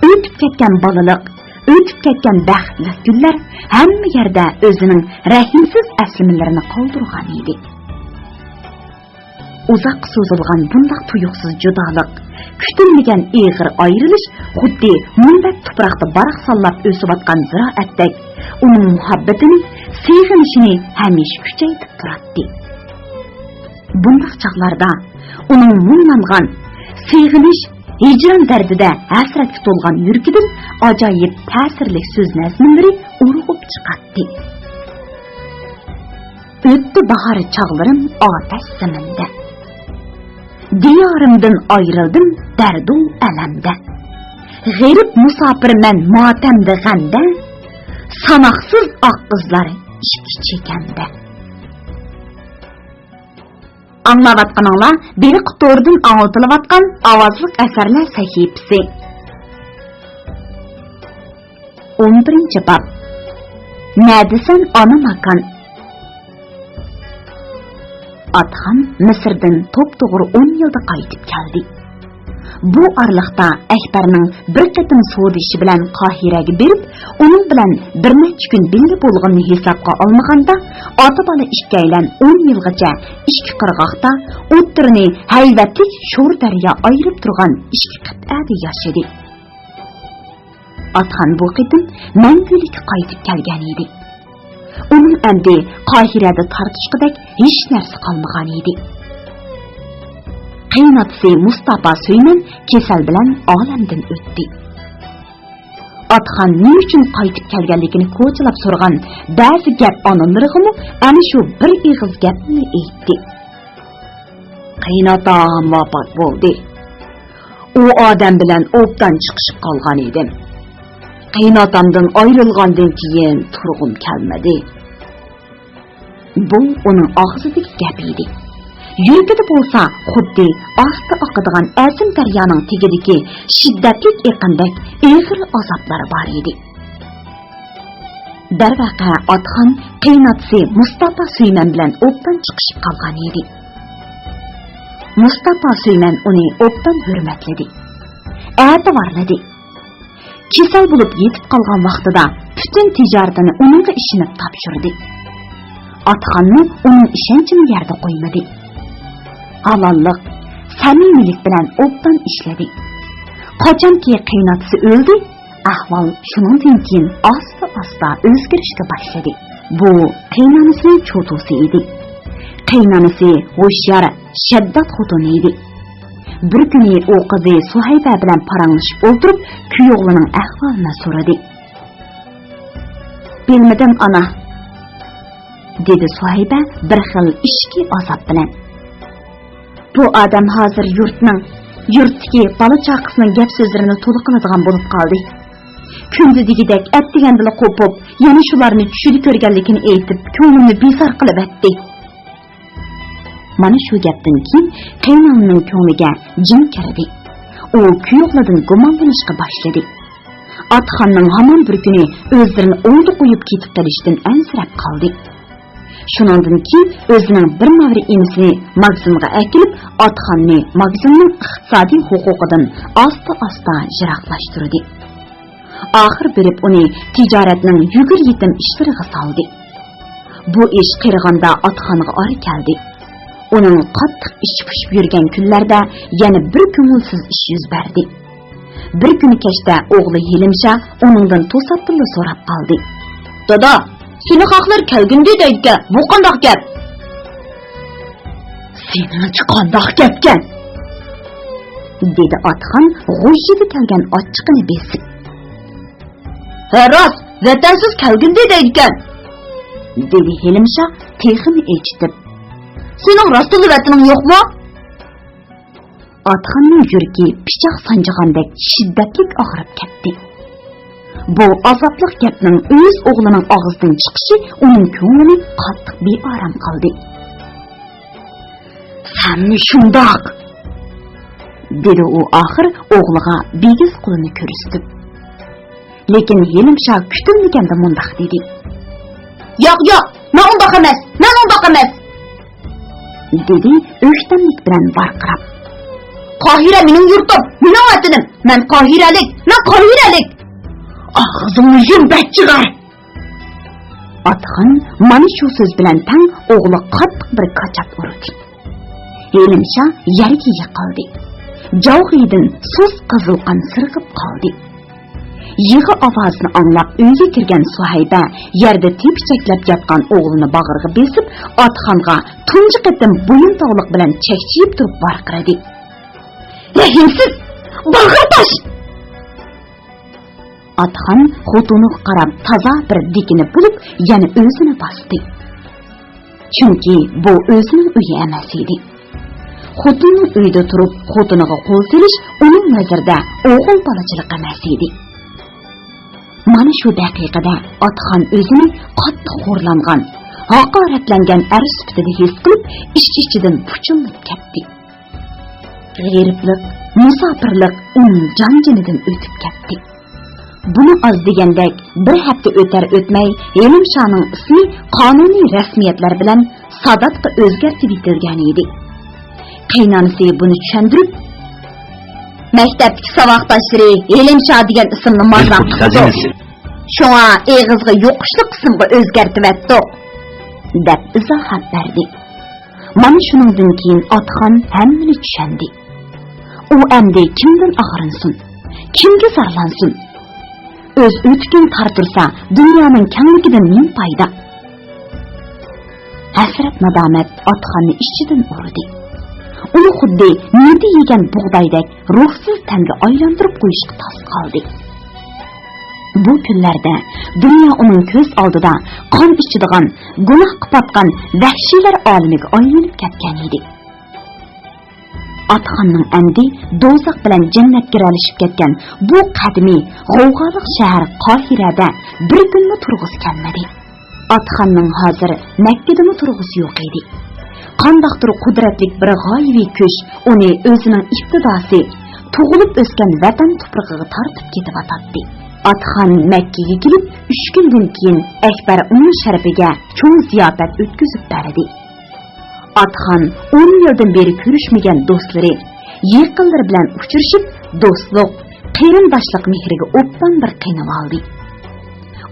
ئۆتۈپ كەتكەن بالىلىق، ئۆتۈپ كەتكەن بەختلىك كۈنلەر ھەممە يەردە ئۆزىنىڭ رەھىمسىز ئەسلىمىلىرىنى قالدۇرغان ئىدى. ئۇزاققا سوزۇلغان بۇنداق تۇيۇقسىز جۇدالىق، كۈتۈلمىگەن ئېغىر ئايرىلىش خۇددى مۇنبەت تۇپراقتا باراقسانلاپ ئۆسۈۋاتقان زىرائەتتەك، ئۇنىڭ مۇھەببىتىنى، سېغىنىشىنى ھەمىشە كۈچەيتىپ تۇراتتى. بۇنداق چاغلاردا ئۇنىڭ مۇڭلانغان، سېغىنىش، ھىجران دەردىدە ھەسرەتكە تولغان يۈرىكىدىن ئاجايىپ تەسىرلىك سۆز نەزمىلىرى ئۇرغۇپ چىقاتتى. ئۆتتى باھار چاغلىرىم ئاتەش زېمىندا. دىيارىمدىن ئايرىلدىم دەردۇ ئەلەمدە. غېرىب مۇساپىرمەن ماتەمدە، غەمدە. ساناقسىز ئاق ئىزلار ئىچكى چېكەمدە. ئاڭلاۋاتقىنىڭلار بېلىق توردىن ئاڭلىتىلىۋاتقان ئاۋازلىق ئەسەرلەر سەھىپىسى. ئون بىرىنچى باب. نەدىسەن ئانا ماكان؟ ئاتخان مىسىردىن توپتوغرا ئون يىلدا قايتىپ كەلدى. بۇ ئارىلىقتا ئەكبەرنىڭ بىر قېتىم سودىشى بىلەن قاھىرەگە بېرىپ، ئۇنىڭ بىلەن بىر نەچچە كۈن بىللە بولغىنىنى ھېسابقا ئالمىغاندا، ئاتا-بالا ئىككىيلەن ئون يىلغىچە ئىككى قىرغاقتا، ئوتتۇرىنى ھەيۋەتلىك شور دەريا ئايرىپ تۇرغان ئىككى قىتئەدە ياشىدى. ئاتخان بۇ قېتىم مەڭگۈلۈككە قايتىپ كەلگەن ئىدى. ئۇنىڭ ئەمدى قاھىرەدە تارتىشقۇدەك ھېچ نەرسە قالمىغان ئىدى. قېيىنئاتىسى مۇستاپا سۆيمەن كېسەل بىلەن ئالەمدىن ئۆتتى. ئاتخان نېمە ئۈچۈن قايتىپ كەلگەنلىكىنى كوچىلاپ سورىغان بەزى گەپ ئانىلىرىغىمۇ ئەنە شۇ بىر ئېغىز گەپنى ئېيتتى. قېيىنئاتام ۋاپات بولدى. ئۇ ئادەم بىلەن ئوبدان چىقىشىپ قالغان ئىدىم. قېيىنئاتامدىن ئايرىلغاندىن كېيىن تۇرغۇم كەلمىدى. بۇ ئۇنىڭ ئاغزىدىكى گەپ ئىدى. يۈرىكىدە بولسا خۇددى ئاستا ئاقىدىغان ئەزىم دەريانىڭ تېگىدىكى شىددەتلىك ئېقىندەك ئېغىر ئازابلار بار ئىدى. دەرۋەقە، ئاتخان قېيىنئاتىسى مۇستاپا سۆيمەن بىلەن ئوبدان چىقىشىپ قالغان ئىدى. مۇستاپا سۆيمەن ئۇنى ئوبدان ھۆرمەتلىدى، ئەتىۋارلىدى. كېسەل بولۇپ يېتىپ قالغان ۋاقتىدا پۈتۈن تىجارىتىنى ئۇنىڭغا ئىشىنىپ تاپشۇردى. ئاتخانمۇ ئۇنىڭ ئىشەنچىنى يەردە قويمىدى. ھالاللىق، سەمىمىيلىك بىلەن ئوبدان ئىشلىدى. قاچانكى قېيىنئاتىسى ئۆلدى، ئەھۋال شۇنىڭدىن كېيىن ئاستا-ئاستا ئۆزگىرىشكە باشلىدى. بۇ قېيىنئانىسىنىڭ چوتۇسى ئىدى. قېيىنئانىسى ھوشيار، شەددات خوتۇن ئىدى. بىر كۈنى ئۇ قىزى سۇھەيبە بىلەن پاراڭلىشىپ ئولتۇرۇپ، كۈيئوغلىنىڭ ئەھۋالىنى سورىدى. «بىلمىدىم، ئانا»، دېدى سۇھەيبە بىر خىل ئىچكى ئازاب بىلەن. «بۇ ئادەم ھازىر يۇرتنىڭ يۇرتتىكى بالا-چاقىسىنىڭ گەپ-سۆزلىرىنى تولا قىلىدىغان بولۇپ قالدى. كۈندە دېگۈدەك ئەتىگەندىلا قوپۇپ، يەنە شۇلارنى چۈشىدە كۆرگەنلىكىنى ئېيتىپ، كۆڭلۈمنى بىزار قىلىۋەتتى. مانا شۇ گەپتىن كېيىن قېيىنئانىنىڭ كۆڭلىگە جىن كىردى. ئۇ كۈيئوغلىدىن گۇمانلىنىشقا باشلىدى. ئاتىخاننىڭ ھامان بىر كۈنى ئۆزلىرىنى ئوڭدا قويۇپ كېتىپ قېلىشىدىن ئەنسىرەپ قالدى. شۇنىڭدىن كېيىن ئۆزىنىڭ بىر نەۋرە ئىنىسىنى ماگىزىنغا ئەكېلىپ، ئاتىخاننى ماگىزىننىڭ ئىقتىسادىي ھوقۇقىدىن ئاستا-ئاستا يىراقلاشتۇردى. ئاخىر بېرىپ ئۇنى تىجارەتنىڭ يۈگۈر يېتىم ئىشلىرىغا سالدى. بۇ ئىش قېرىغاندا ئاتىخانغا ئار كەلدى. ئۇنىڭ قاتتىق ئىچى پۇشۇپ يۈرگەن كۈنلەردە يەنە بىر كۆڭۈلسىز ئىش يۈز بەردى. بىر كۈنى كەچتە ئوغلى ھېلىمشا ئۇنىڭدىن توساتتىنلا سوراپ قالدى. دادا، سېنى خەقلەر كەلگىندى دەيدىكەن، بۇ قانداق گەپ؟ سېنىڭچە قانداق گەپكەن؟ دېدى ئاتىخان غۇژژىدە كەلگەن ئاچچىقىنى بېسىپ. ھە راست، ۋەتەنسىز كەلگىندى دەيدىكەن، دېدى ھېلىمشا تېخىمۇ ئېچىتىپ. سېنىڭ راستتىنلا ۋەتىنىڭ يوقمۇ؟ ئاتىخاننىڭ يۈرىكى پىچاق سانجىغاندەك شىددەتلىك ئاغرىپ كەتتى. بۇ ئازابلىق گەپنىڭ ئۆز ئوغلىنىڭ ئاغزىدىن چىقىشى ئۇنىڭ كۆڭلىنى قاتتىق بىئارام قىلدى. سەنمۇ شۇنداق! دېدى ئۇ ئاخىر ئوغلىغا بىگىز قولىنى كۆرسىتىپ. لېكىن ھېلىمشا كۈتۈلمىگەندە مۇنداق دېدى. ياق، ياق، مەن ئۇنداق ئەمەس، مەن ئۇنداق ئەمەس! دېدى ئۆكتەملىك بىلەن ۋارقىراپ. قاھىرە مېنىڭ يۇرتۇم، مېنىڭ ۋەتىنىم، مەن قاھىرەلىك، مەن قاھىرەلىك! ئاغزىڭنى يۇم بەك جىغار! ئاتىخان مانا شۇ سۆز بىلەن تەڭ ئوغلىغا قاتتىق بىر كاچات ئۇردى. ھېلىمشا يەرگە يىقىلدى. جاۋغىيىدىن سۇس قىزىل قان سىرغىپ قالدى. يىغا ئاۋازىنى ئاڭلاپ ئۆيگە كىرگەن سۇھەيبە يەردە تېپىچەكلەپ ياتقان ئوغلىنى باغرىغا بېسىپ، ئاتىخانغا تۇنجى قېتىم بويۇنتاۋلىق بىلەن چەكچىيىپ تۇرۇپ ۋارقىرىدى. رەھىمسىز! باغرى تاش! ئاتىخان خوتۇنىغا قاراپ تازا بىر دېكىنىپ بولۇپ، يەنە ئۆزىنى باستى. چۈنكى بۇ ئۆزىنىڭ ئۆيى ئەمەس ئىدى. خوتۇننىڭ ئۆيىدە تۇرۇپ خوتۇنىغا قول سېلىش ئۇنىڭ نەزىرىدە ئوغۇل بالىچىلىق ئەمەس ئىدى. مانا شۇ دەقىقىدە ئاتىخان ئۆزىنى قاتتىق خورلانغان، ھاقارەتلەنگەن ئەر سۈپىتىدە ھېس قىلىپ، ئىچ-ئىچىدىن پۇچۇللىنىپ كەتتى. غېرىبلىق، مۇساپىرلىق ئۇنىڭ جان-جېنىدىن ئۆتۈپ كەتتى. بۇنى ئاز دېگەندەك بىر ھەپتە ئۆتەر-ئۆتمەي ھېلىمشانىڭ ئىسمى قانۇنىي رەسمىيەتلەر بىلەن ساداتقا ئۆزگەرتىۋېتىلگەن ئىدى. قېيىنئانىسى بۇنى چۈشەندۈرۈپ، مەكتەپتىكى ساۋاقداشلىرى ھېلىمشا دېگەن ئىسىمنى مازاق قىپتۇ. شۇڭا ئېغىزغا يۇقۇشلۇق ئىسىمغا ئۆزگەرتىۋەتتۇق، دەپ ئىزاھات بەردى. مانا شۇنىڭدىن كېيىن ئاتىخان ھەممىنى چۈشەندى. ئۇ ئەمدى كىمدىن ئاغرىنسۇن؟ كىمگە زارلانسۇن؟ ئۆز ئۆتۈكىنى تارتۇرسا، دۇنيانىڭ كەڭلىكىدىن نېمە پايدا؟ ھەسرەت-نادامەت ئاتىخاننى ئىچىدىن ئۇردى. ئۇنى خۇددى مىدە يېگەن بۇغدايدەك روھسىز تەنگە ئايلاندۇرۇپ قويۇشقا تاس قالدى. بۇ كۈنلەردە دۇنيا ئۇنىڭ كۆز ئالدىدا قان ئىچىدىغان، گۇناھقا پاتقان ۋەھشىيلەر ئالىمىگە ئايلىنىپ كەتكەن ئىدى. ئاتىخاننىڭ ئەمدى دوزاخ بىلەن جەننەت گىرەلىشىپ كەتكەن بۇ قەدىمىي غوۋغالىق شەھەر قاھىرەدە بىر كۈنمۇ تۇرغۇسى كەلمىدى. ئاتىخاننىڭ ھازىر مەككىدىمۇ تۇرغۇسى يوق ئىدى. قانداقتۇر قۇدرەتلىك بىر غايىۋى كۈچ ئۇنى ئۆزىنىڭ ئىپتىداسى، تۇغۇلۇپ ئۆسكەن ۋەتەن تۇپرىقىغا تارتىپ كېتىۋاتاتتى. ئاتىخان مەككىگە كېلىپ ئۈچ كۈندىن كېيىن، ئەكبەر ئۇنىڭ شەرىپىگە چوڭ زىياپەت ئۆتكۈزۈپ بەردى. ئاتىخان ئون يىلدىن بېرى كۆرۈشمىگەن دوستلىرى، يېقىنلىرى بىلەن ئۇچرىشىپ، دوستلۇق، قېرىنداشلىق مېھرىگە ئوبدان بىر قېنىۋالدى.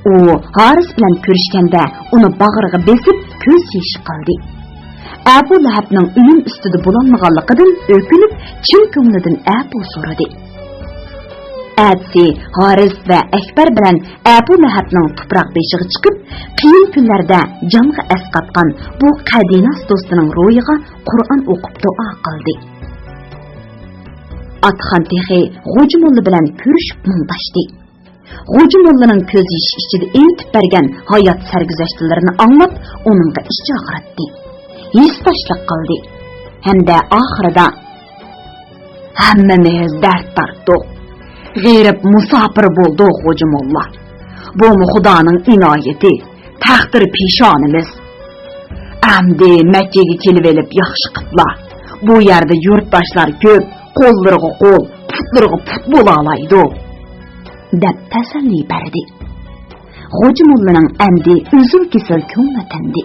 ئۇ ھارىس بىلەن كۆرۈشكەندە ئۇنى باغرىغا بېسىپ كۆز يېشى قىلدى. ئەبۇ لەھەبنىڭ ئۆلۈم ئۈستىدە بولالمىغانلىقىدىن ئۆكۈنۈپ، چىن كۆڭلىدىن ئەپۇ سورىدى. ئەتىسى ھارىس ۋە ئەكبەر بىلەن ئەبۇ لەھەبنىڭ تۇپراق بېشىغا چىقىپ، قىيىن كۈنلەردە جانغا ئەسقاتقان بۇ قەدىناس دوستىنىڭ روھىغا قۇرئان ئوقۇپ دۇئا قىلدى. ئاتىخان تېخى غوجا موللا بىلەن كۆرۈشۈپ مۇڭداشتى. غوجا موللىنىڭ كۆز يېشى ئىچىدە ئېيتىپ بەرگەن ھايات سەرگۈزەشتلىرىنى ئاڭلاپ، ئۇنىڭغا ئىچى ئاغرىتتى، ھېسداشلىق قىلدى ھەمدە ئاخىرىدا، ھەممىمىز دەرد تارتتۇق. غېرىب مۇساپىر بولدۇق، خوجا موللا. بۇمۇ خۇدانىڭ ئىنايىتى، تەقدىر پېشانىمىز. ئەمدى مەككىگە كېلىۋېلىپ ياخشى قىپلا. بۇ يەردە يۇرتداشلار كۆپ، قوللىرىغا قول، پۇتلىرىغا پۇت بولالايدۇ، دەپ تەسەللى بەردى. خوجا موللىنىڭ ئەمدى ئۈزۈل-كېسىل كۆڭلى تىندى.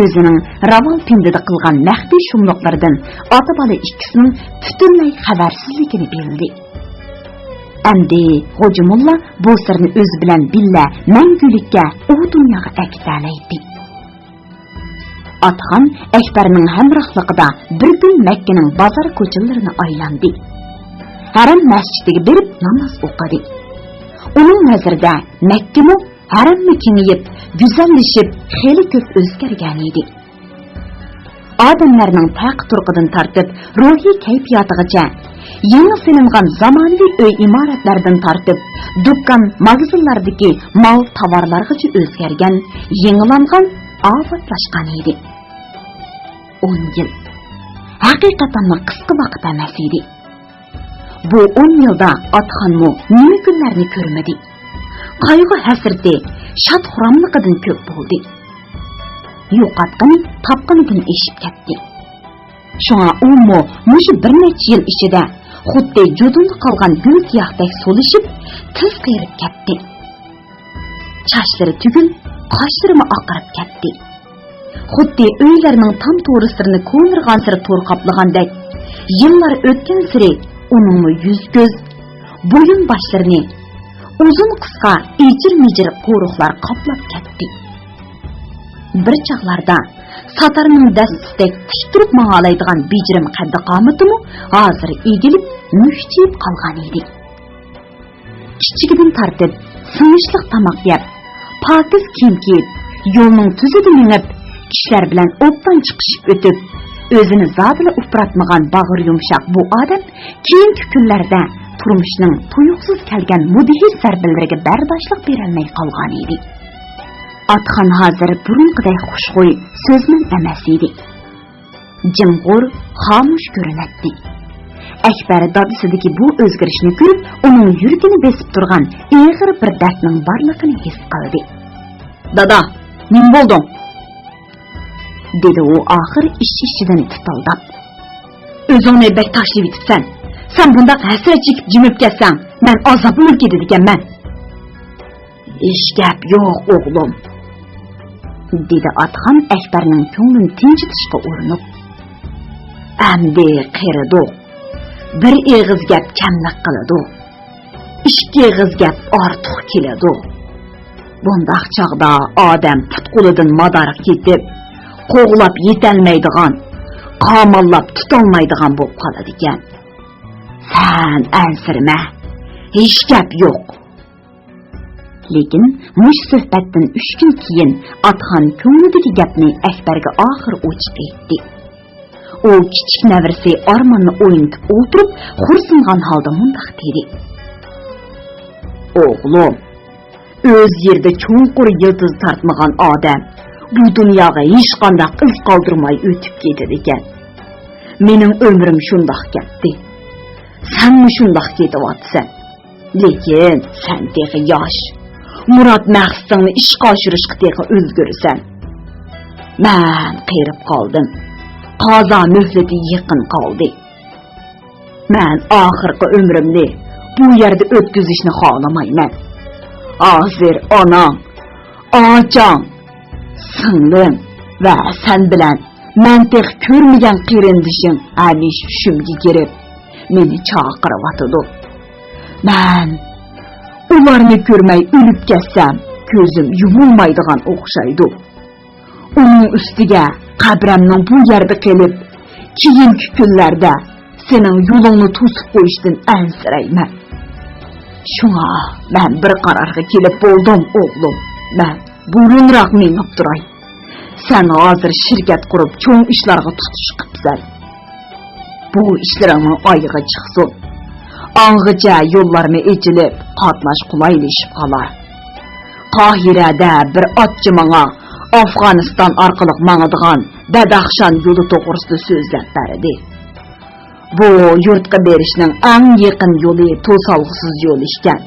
ئۆزىنىڭ راۋالپىندىدا قىلغان مەخپىي شۇملۇقلىرىدىن ئاتا-بالا ئىككىسىنىڭ پۈتۈنلەي خەۋەرسىزلىكىنى بىلدى. ئەمدى خوجا موللا بۇ سىرنى ئۆزى بىلەن بىللە مەڭگۈلۈككە ئۇ دۇنياغا ئەكېتەلەيتتى. ئاتخان ئەكبەرنىڭ ھەمراھلىقىدا بىر كۈن مەككىنىڭ بازار كوچىلىرىنى ئايلاندى. ھەرەم مەسچىتىگە بېرىپ ناماز ئوقۇدى. ئۇنىڭ نەزىرىدە مەككىمۇ، ھەرەممۇ كېڭىيىپ، گۈزەللىشىپ، خېلى كۆپ ئۆزگەرگەنىدى. ئادەملەرنىڭ تەقى-تۇرقىدىن تارتىپ، روھىي كەيپىياتىغىچە، يېڭى سېلىنغان زامانىۋى ئۆي-ئىمارەتلەردىن تارتىپ، دۇكان، ماگىزىنلاردىكى مال-تاۋارلارغىچە ئۆزگەرگەن، يېڭىلانغان، ئاۋاتلاشقان ئىدى. ئون يىل. ھەقىقەتەنمۇ قىسقا ۋاقىت ئەمەس ئىدى. بۇ ئون يىلدا ئاتخانمۇ نېمە كۈنلەرنى كۆرمىدى. قايغۇ-ھەسرىتى، شاد-خۇراملىقىدىن كۆپ بولدى. يوقاتقىنى تاپقىنىدىن ئېشىپ كەتتى. شۇڭا ئۇمۇ مۇشۇ بىر نەچچە يىل ئىچىدە خۇددى جۇدۇندا قالغان گۈل-گىياھتەك سولىشىپ، تېز قېرىپ كەتتى. چاچلىرى تۈگۈل، قاشلىرىمۇ ئاقىرىپ كەتتى. خۇددى ئۆيلەرنىڭ تام تورۇسلىرىنى كونىرىغانسېرى تور قاپلىغاندەك، يىللار ئۆتكەنسېرى ئۇنىڭمۇ يۈز-كۆز، بويۇن-باشلىرىنى ئۇزۇن-قىسقا، ئېجىر-مېجىر قورۇقلار قاپلاپ كەتتى. بىر چاغلاردا ساتارنىڭ دەستىسىدەك تىك تۇرۇپ ماڭالايدىغان بېجىرىم قەددى-قامىتىمۇ ھازىر ئېگىلىپ، مۈكچىيىپ قالغان ئىدى. كىچىكىدىن تارتىپ سىڭىشلىق تاماق يەپ، پاكىز كىيىم كىيىپ، يولنىڭ تۈزىدە مېڭىپ، كىشىلەر بىلەن ئوبدان چىقىشىپ ئۆتۈپ، ئۆزىنى زادىلا ئۇپراتمىغان باغرى يۇمشاق بۇ ئادەم كېيىنكى كۈنلەردە تۇرمۇشنىڭ تۇيۇقسىز كەلگەن مۇدھىش زەربىلىرىگە بەرداشلىق بېرەلمەي قالغان ئىدى. ئاتخان ھازىر بۇرۇنقىدەك خۇشخۇي، سۆزمەن ئەمەس ئىدى. جىمغۇر، خامۇش كۆرۈنەتتى. ئەكبەر دادىسىدىكى بۇ ئۆزگىرىشنى كۆرۈپ، ئۇنىڭ يۈرىكىنى بېسىپ تۇرغان ئېغىر بىر دەردنىڭ بارلىقىنى ھېس قىلدى. «دادا، نېمە بولدۇڭ؟» دېدى ئۇ ئاخىر ئىچ-ئىچىدىن تىتىلداپ. «ئۆزۈڭنى بەك تاشلىۋېتىپسەن. سەن بۇنداق ھەسرەت چېكىپ جىمىپ كەتسەڭ، مەن ئازابلىنىپ كېتىدىكەنمەن.» «ھېچ گەپ يوق، ئوغلۇم،» دېدى ئاتخان ئەكبەرنىڭ كۆڭلىنى تىنچىتىشقا ئۇرۇنۇپ. «ئەمدى قېرىدۇق. بىر ئېغىز گەپ كەملىك قىلىدۇ. ئىككى ئېغىز گەپ ئارتۇق كېلىدۇ. بۇنداق چاغدا ئادەم پۇت-قولىدىن مادار كېتىپ، قوغلاپ يېتەلمەيدىغان، قاماللاپ تۇتالمايدىغان بولۇپ قالىدىكەن. سەن ئەنسىرىمە، ھېچ گەپ يوق.» لېكىن مۇشۇ سۆھبەتتىن ئۈچ كۈن كېيىن ئاتخان كۆڭلىدىكى گەپنى ئەكبەرگە ئاخىر ئوچۇق ئېيتتى. ئۇ كىچىك نەۋرىسى ئارماننى ئوينىتىپ ئولتۇرۇپ، خورسۇنغان ھالدا مۇنداق دېدى: «ئوغلۇم، ئۆز يېرىدە چوڭقۇر يىلتىز تارتمىغان ئادەم بۇ دۇنياغا ھېچقانداق ئىز قالدۇرماي ئۆتۈپ كېتىدىكەن. مېنىڭ ئۆمرۈم شۇنداق كەتتى. سەنمۇ شۇنداق كېتىۋاتىسەن. لېكىن سەن تېخى ياش. مۇراد مەقسىتىڭنى ئىشقا ئاشۇرۇشقا تېخى ئۈلگۈرىسەن. مەن قېرىپ قالدىم. قازا مۆھلىتى يېقىن قالدى. مەن ئاخىرقى ئۆمرۈمنى بۇ يەردە ئۆتكۈزۈشنى خالىمايمەن. ھازىر ئاناڭ، ئاچاڭ، سىڭلىڭ ۋە سەن بىلەن مەن تېخى كۆرمىگەن قېرىندىشىڭ ھەمىشە چۈشۈمگە كىرىپ، مېنى چاقىرىۋاتىدۇ. مەن ئۇلارنى كۆرمەي ئۆلۈپ كەتسەم، كۆزۈم يۇمۇلمايدىغان ئوخشايدۇ. ئۇنىڭ ئۈستىگە قەبرەمنىڭ بۇ يەردە قېلىپ، كېيىنكى كۈنلەردە سېنىڭ يولۇڭنى توسۇپ قويۇشتىن ئەنسىرەيمەن. شۇڭا مەن بىر قارارغا كېلىپ بولدۇم، ئوغلۇم. مەن بۇرۇنراق مېڭىپ تۇراي. سەن ھازىر شىركەت قۇرۇپ، چوڭ ئىشلارغا تۇتۇش قىپسەن. بۇ ئىشلىرىڭنىڭ ئايىغى چىقسۇن. ئاڭغىچە يوللارمۇ ئېچىلىپ، قاتناش قولايلىشىپ قالار. قاھىرەدە بىر ئاتچى ماڭا ئافغانىستان ئارقىلىق ماڭىدىغان بەدەخشان يولى توغرىسىدا سۆزلەپ بەردى. بۇ يۇرتقا بېرىشنىڭ ئەڭ يېقىن يولى توسالغۇسىز يول ئىكەن.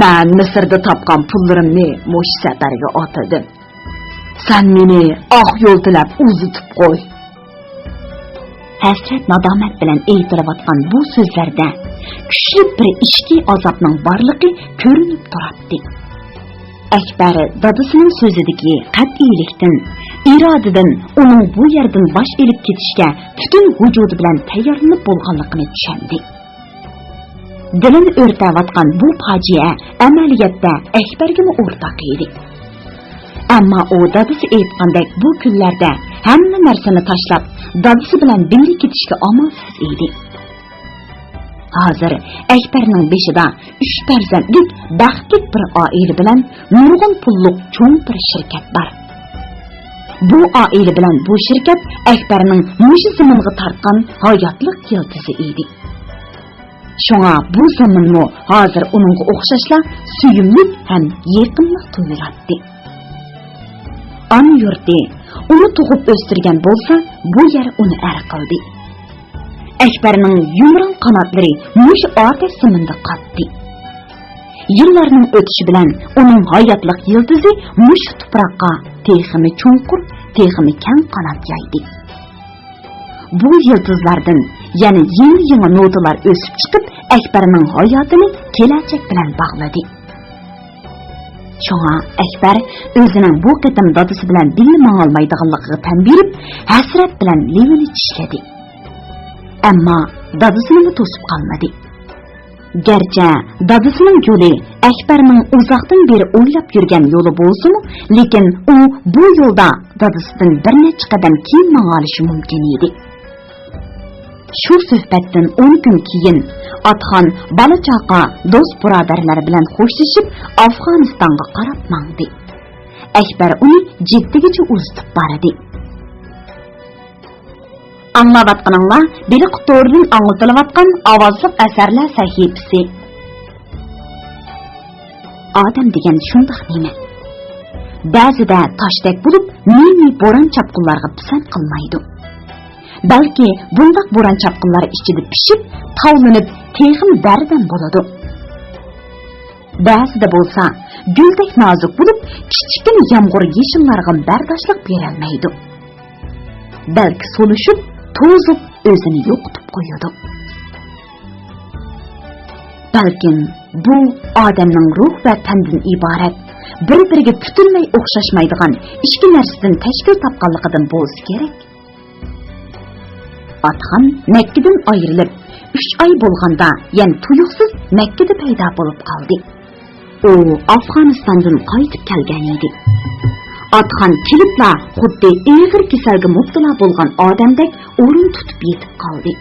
مەن مىسىردا تاپقان پۇللىرىمنى مۇشۇ سەپەرگە ئاتىدىم. سەن مېنى ئاق يول تىلەپ ئۇزىتىپ قوي. ھەسرەت-نادامەت بىلەن ئېيتىلىۋاتقان بۇ سۆزلەردە كۈچلۈك بىر ئىچكى ئازابنىڭ بارلىقى كۆرۈنۈپ تۇراتتى. ئەكبەر دادىسىنىڭ سۆزىدىكى قەتئىيلىكتىن، ئىرادىدىن ئۇنىڭ بۇ يەردىن باش ئېلىپ كېتىشكە پۈتۈن ۋۇجۇدى بىلەن تەييارلىنىپ بولغانلىقىنى چۈشەندى. دىلىنى ئۆرتەۋاتقان بۇ پاجىئە ئەمەلىيەتتە ئەكبەرگىمۇ ئورتاق ئىدى. ئەمما ئۇ دادىسى ئېيتقاندەك بۇ كۈنلەردە ھەممە نەرسىنى تاشلاپ، دادىسى بىلەن بىللە كېتىشكە ئامالسىز ئىدى. ھازىر ئەكبەرنىڭ بېشىدا ئۈچ پەرزەنتلىك بەختلىك بىر ئائىلە بىلەن نۇرغۇن پۇللۇق چوڭ بىر شىركەت بار. بۇ ئائىلە بىلەن بۇ شىركەت ئەكبەرنىڭ مۇشۇ زېمىنغا تارتقان ھاياتلىق يىلتىزى ئىدى. شۇڭا بۇ زېمىنمۇ ھازىر ئۇنىڭغا ئوخشاشلا سۆيۈملۈك ھەم يېقىملىق تۇيۇلاتتى. ئانا يۇرتى ئۇنى تۇغۇپ ئۆستۈرگەن بولسا، بۇ يەر ئۇنى ئەر قىلدى. ئەكبەرنىڭ يۇمران قاناتلىرى مۇشۇ ئاتەش زېمىندا قاتتى. يىللارنىڭ ئۆتۈشى بىلەن ئۇنىڭ ھاياتلىق يىلتىزى مۇشۇ تۇپراققا تېخىمۇ چوڭقۇر، تېخىمۇ كەڭ قانات يايدى. بۇ يىلتىزلاردىن يەنە يېڭى-يېڭى نوتىلار ئۆسۈپ چىقىپ، ئەكبەرنىڭ ھاياتىنى كېلەچەك بىلەن باغلىدى. شۇڭا ئەكبەر ئۆزىنىڭ بۇ قېتىم دادىسى بىلەن بىللە ماڭالمايدىغانلىقىغا تەن بېرىپ، ھەسرەت بىلەن لېۋىنى چىشلىدى. ئەمما دادىسىنىمۇ توسۇپ قالمىدى. گەرچە دادىسىنىڭ يولى ئەكبەرنىڭ ئۇزاقتىن بېرى ئويلاپ يۈرگەن يولى بولسىمۇ، لېكىن ئۇ بۇ يولدا دادىسىدىن بىر نەچچە قەدەم كېيىن ماڭالىشى مۇمكىن ئىدى. شۇ سۆھبەتتىن ئون كۈن كېيىن ئاتخان بالا-چاقا، دوست-بۇرادەرلەر بىلەن خوشلىشىپ، ئافغانىستانغا قاراپ ماڭدى. ئەكبەر ئۇنى جىددىگىچە ئۇزىتىپ باردى. ئاڭلاۋاتقىنىڭلار بېلىق تورىدىن ئاڭلىتىلىۋاتقان ئاۋازلىق ئەسەرلەر سەھىپىسى. ئادەم دېگەن شۇنداق نېمە؟ بەزىدە تاشتەك بولۇپ، نى-نى بوران-چاپقۇنلارغا پىسەنت قىلمايدۇ. بەلكى بۇنداق بوران-چاپقۇنلار ئىچىدە پىشىپ، تاۋلىنىپ، تېخىمۇ بەردەم بولىدۇ. بەزىدە بولسا گۈلدەك نازۇك بولۇپ، كىچىككىنە يامغۇر يېشىللارغىمۇ بەرداشلىق بېرەلمەيدۇ. بەلكى سولۇشۇپ، توزۇپ، ئۆزىنى يوقىتىپ قويىدۇ. بەلكىم بۇ ئادەمنىڭ روھ ۋە تەندىن ئىبارەت، بىر-بىرىگە پۈتۈنلەي ئوخشاشمايدىغان ئىككى نەرسىدىن تەشكىل تاپقانلىقىدىن بولسا كېرەك. ئاتخان مەككىدىن ئايرىلىپ ئۈچ ئاي بولغاندا، يەنە تۇيۇقسىز مەككىدە پەيدا بولۇپ قالدى. ئۇ ئافغانىستاندىن قايتىپ كەلگەن ئىدى. ئاتخان كېلىپلا خۇددى ئېغىر كېسەلگە مۇپتىلا بولغان ئادەمدەك ئورۇن تۇتۇپ يېتىپ قالدى.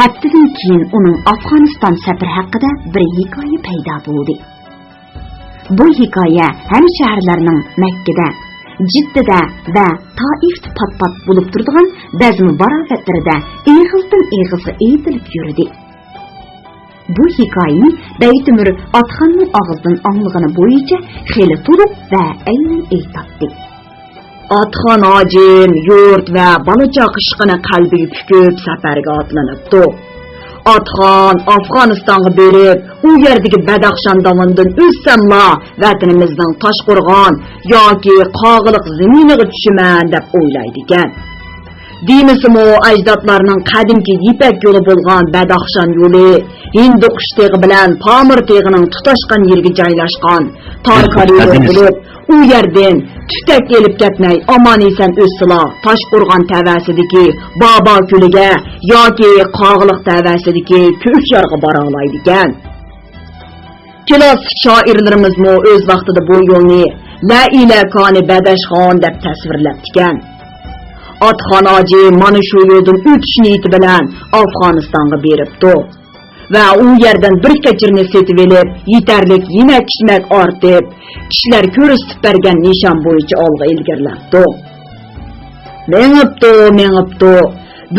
ھەپتىدىن كېيىن ئۇنىڭ ئافغانىستان سەپىرى ھەققىدە بىر ھېكايە پەيدا بولدى. بۇ ھېكايە ھەمشەھەرلەرنىڭ مەككىدە، جىددىدە ۋە تائىفتا پات-پات بولۇپ تۇرىدىغان بەزمە-باراۋەتلىرىدە ئېغىزدىن-ئېغىزغا ئېيتىلىپ يۈردى. بۇ ھېكايىنى بەيتۆمۈر ئاتخاننىڭ ئاغزىدىن ئاڭلىغىنى بويىچە خېلى تولۇق ۋە ئەينەن ئېيتاتتى. ئاتخان ھاجىم يۇرت ۋە بالا-چاقا ئىشقىنى قەلبىگە پۈكۈپ سەپەرگە ئاتلىنىپتۇ. ئاتخان ئافغانىستانغا بېرىپ، ئۇ يەردىكى بەدەخشان داۋىنىدىن ئۆتسەملا، ۋەتىنىمىزنىڭ تاشقورغان ياكى قاغىلىق زېمىنىغا چۈشىمەن دەپ ئويلايدىكەن. دېمىسىمۇ، ئەجدادلارنىڭ قەدىمكى يىپەك يولى بولغان بەدەخشان يولى ھىندىقۇش تېغى بىلەن پامىر تېغىنىڭ تۇتاشقان يېرىگە جايلاشقان تار كارىدور بولۇپ، ئۇ يەردىن تۈتەك ئېلىپ كەتمەي ئامان-ئېسەن ئۆتسىلا، تاشقورغان تەۋەسىدىكى بابا كۆلىگە ياكى قاغىلىق تەۋەسىدىكى كۆكچارغا بارالايدىكەن. كىلاسسىك شائىرلىرىمىزمۇ ئۆز ۋاقتىدا بۇ يولنى لەئىلە كانى بەدەشخان دەپ تەسۋىرلەپتىكەن. ئاتخان ھاجى مانا شۇ يولدىن ئۆتۈش نىيىتى بىلەن ئافغانىستانغا بېرىپتۇ ۋە ئۇ يەردىن بىر قېچىرنى سېتىۋېلىپ، يېتەرلىك يېمەك-ئىچمەك ئارتىپ، كىشىلەر كۆرسىتىپ بەرگەن نىشان بويىچە ئالغا ئىلگىرىلەپتۇ. مېڭىپتۇ، مېڭىپتۇ.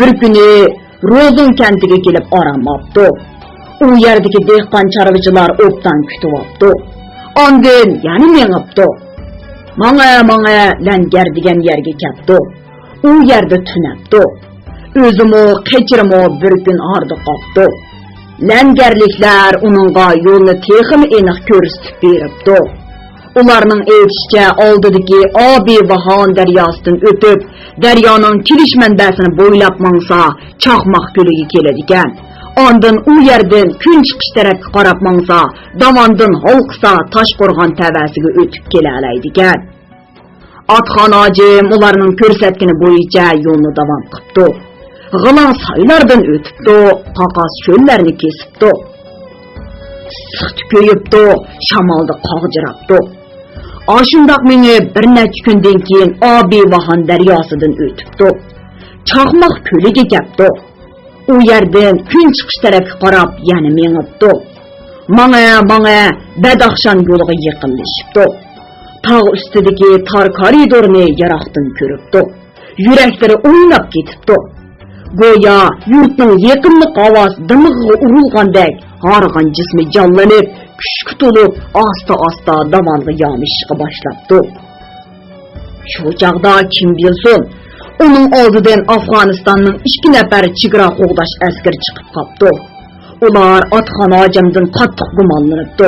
بىر كۈنى روزۇڭ كەنتىگە كېلىپ ئارام ئاپتۇ. ئۇ يەردىكى دېھقان چارۋىچىلار ئوبدان كۈتۈۋاپتۇ. ئاندىن يەنە مېڭىپتۇ. ماڭە، ماڭە، لەنگەر دېگەن يەرگە كەپتۇ. ئۇ يەردە تۈنەپتۇ. ئۆزىمۇ قېچىرمۇ بىر كۈن ھاردا قاپتۇ. لەنگەرلىكلەر ئۇنىڭغا يولنى تېخىمۇ ئېنىق كۆرسىتىپ بېرىپتۇ. ئۇلارنىڭ ئېيتىشىچە، ئالدىدىكى ئابى ۋاھان دەرياسىدىن ئۆتۈپ، دەريانىڭ كېلىش مەنبەسىنى بويلاپ ماڭسا، چاقماق كۆلىگە كېلىدىكەن. ئاندىن ئۇ يەردىن كۈن چىقىش تەرەپكە قاراپ ماڭسا، داۋاندىن ھالقىسا تاشقورغان تەۋەسىگە ئۆتۈپ كېلەلەيدىكەن. ئاتخان ھاجىم ئۇلارنىڭ كۆرسەتكىنى بويىچە يولنى داۋام قىپتۇ. غىلاڭ سايلاردىن ئۆتۈپتۇ، قاقاس چۆللەرنى كېسىپتۇ. ئىسسىقتا كۆيۈپتۇ، شامالدا قاغجىراپتۇ. ئاشۇنداق مېڭىپ بىر نەچچە كۈندىن كېيىن ئابى ۋاھان دەرياسىدىن ئۆتۈپتۇ. چاقماق كۆلىگە كەپتۇ. ئۇ يەردىن كۈن چىقىش تەرەپكە قاراپ يەنە مېڭىپتۇ. ماڭە، ماڭە، بەدەخشان يولىغا يېقىنلىشىپتۇ. تاغ ئۈستىدىكى تار كارىدورنى يىراقتىن كۆرۈپتۇ. يۈرەكلىرى ئويناپ كېتىپتۇ. گويا يۇرتنىڭ يېقىملىق ھاۋاسى دىمىقىغا ئۇرۇلغاندەك، ھارغان جىسمى جانلىنىپ، كۈچكە تولۇپ، ئاستا-ئاستا داۋانغا يامىشىشقا باشلاپتۇ. شۇ چاغدا كىم بىلسۇن، ئۇنىڭ ئالدىدىن ئافغانىستاننىڭ ئىككى نەپەر چېگرا قوغداش ئەسكىرى چىقىپ قاپتۇ. ئۇلار ئاتخان ھاجىمدىن قاتتىق گۇمانلىنىپتۇ.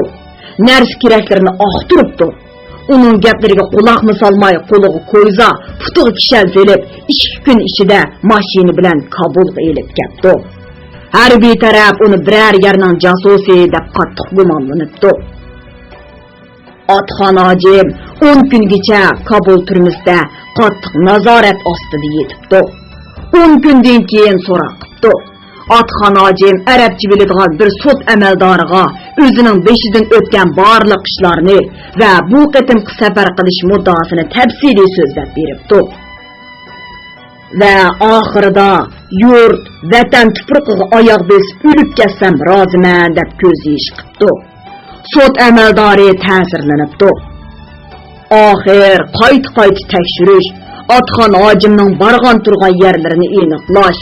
نەرسە-كېرەكلىرىنى ئاختۇرۇپتۇ. ئۇنىڭ گەپلىرىگە قۇلاقمۇ سالماي، قولىغا كويزا، پۇتىغا كىشەن سېلىپ، ئىككى كۈن ئىچىدە ماشىنا بىلەن كابۇلغا ئېلىپ كەپتۇ. ھەربىي تەرەپ ئۇنى بىرەر يەرنىڭ جاسۇسى دەپ قاتتىق گۇمانلىنىپتۇ. ئاتخان ھاجىم ئون كۈنگىچە كابۇل تۈرمىسىدە قاتتىق نازارەت ئاستىدا يېتىپتۇ. ئون كۈندىن كېيىن سوراق قىپتۇ. ئاتخان ھاجىم ئەرەبچە بىلىدىغان بىر سوت ئەمەلدارىغا ئۆزىنىڭ بېشىدىن ئۆتكەن بارلىق ئىشلارنى ۋە بۇ قېتىمقى سەپەر قىلىش مۇددىئاسىنى تەپسىلىي سۆزلەپ بېرىپتۇ. ۋە ئاخىرىدا، يۇرت، ۋەتەن تۇپرىقىغا ئاياغ بېسىپ ئۆلۈپ كەتسەم رازىمەن، دەپ كۆز يېشى قىپتۇ. سوت ئەمەلدارى تەسىرلىنىپتۇ. ئاخىر قايتا-قايتا تەكشۈرۈش، ئاتخان ھاجىمنىڭ بارغان-تۇرغان يەرلىرىنى ئېنىقلاش،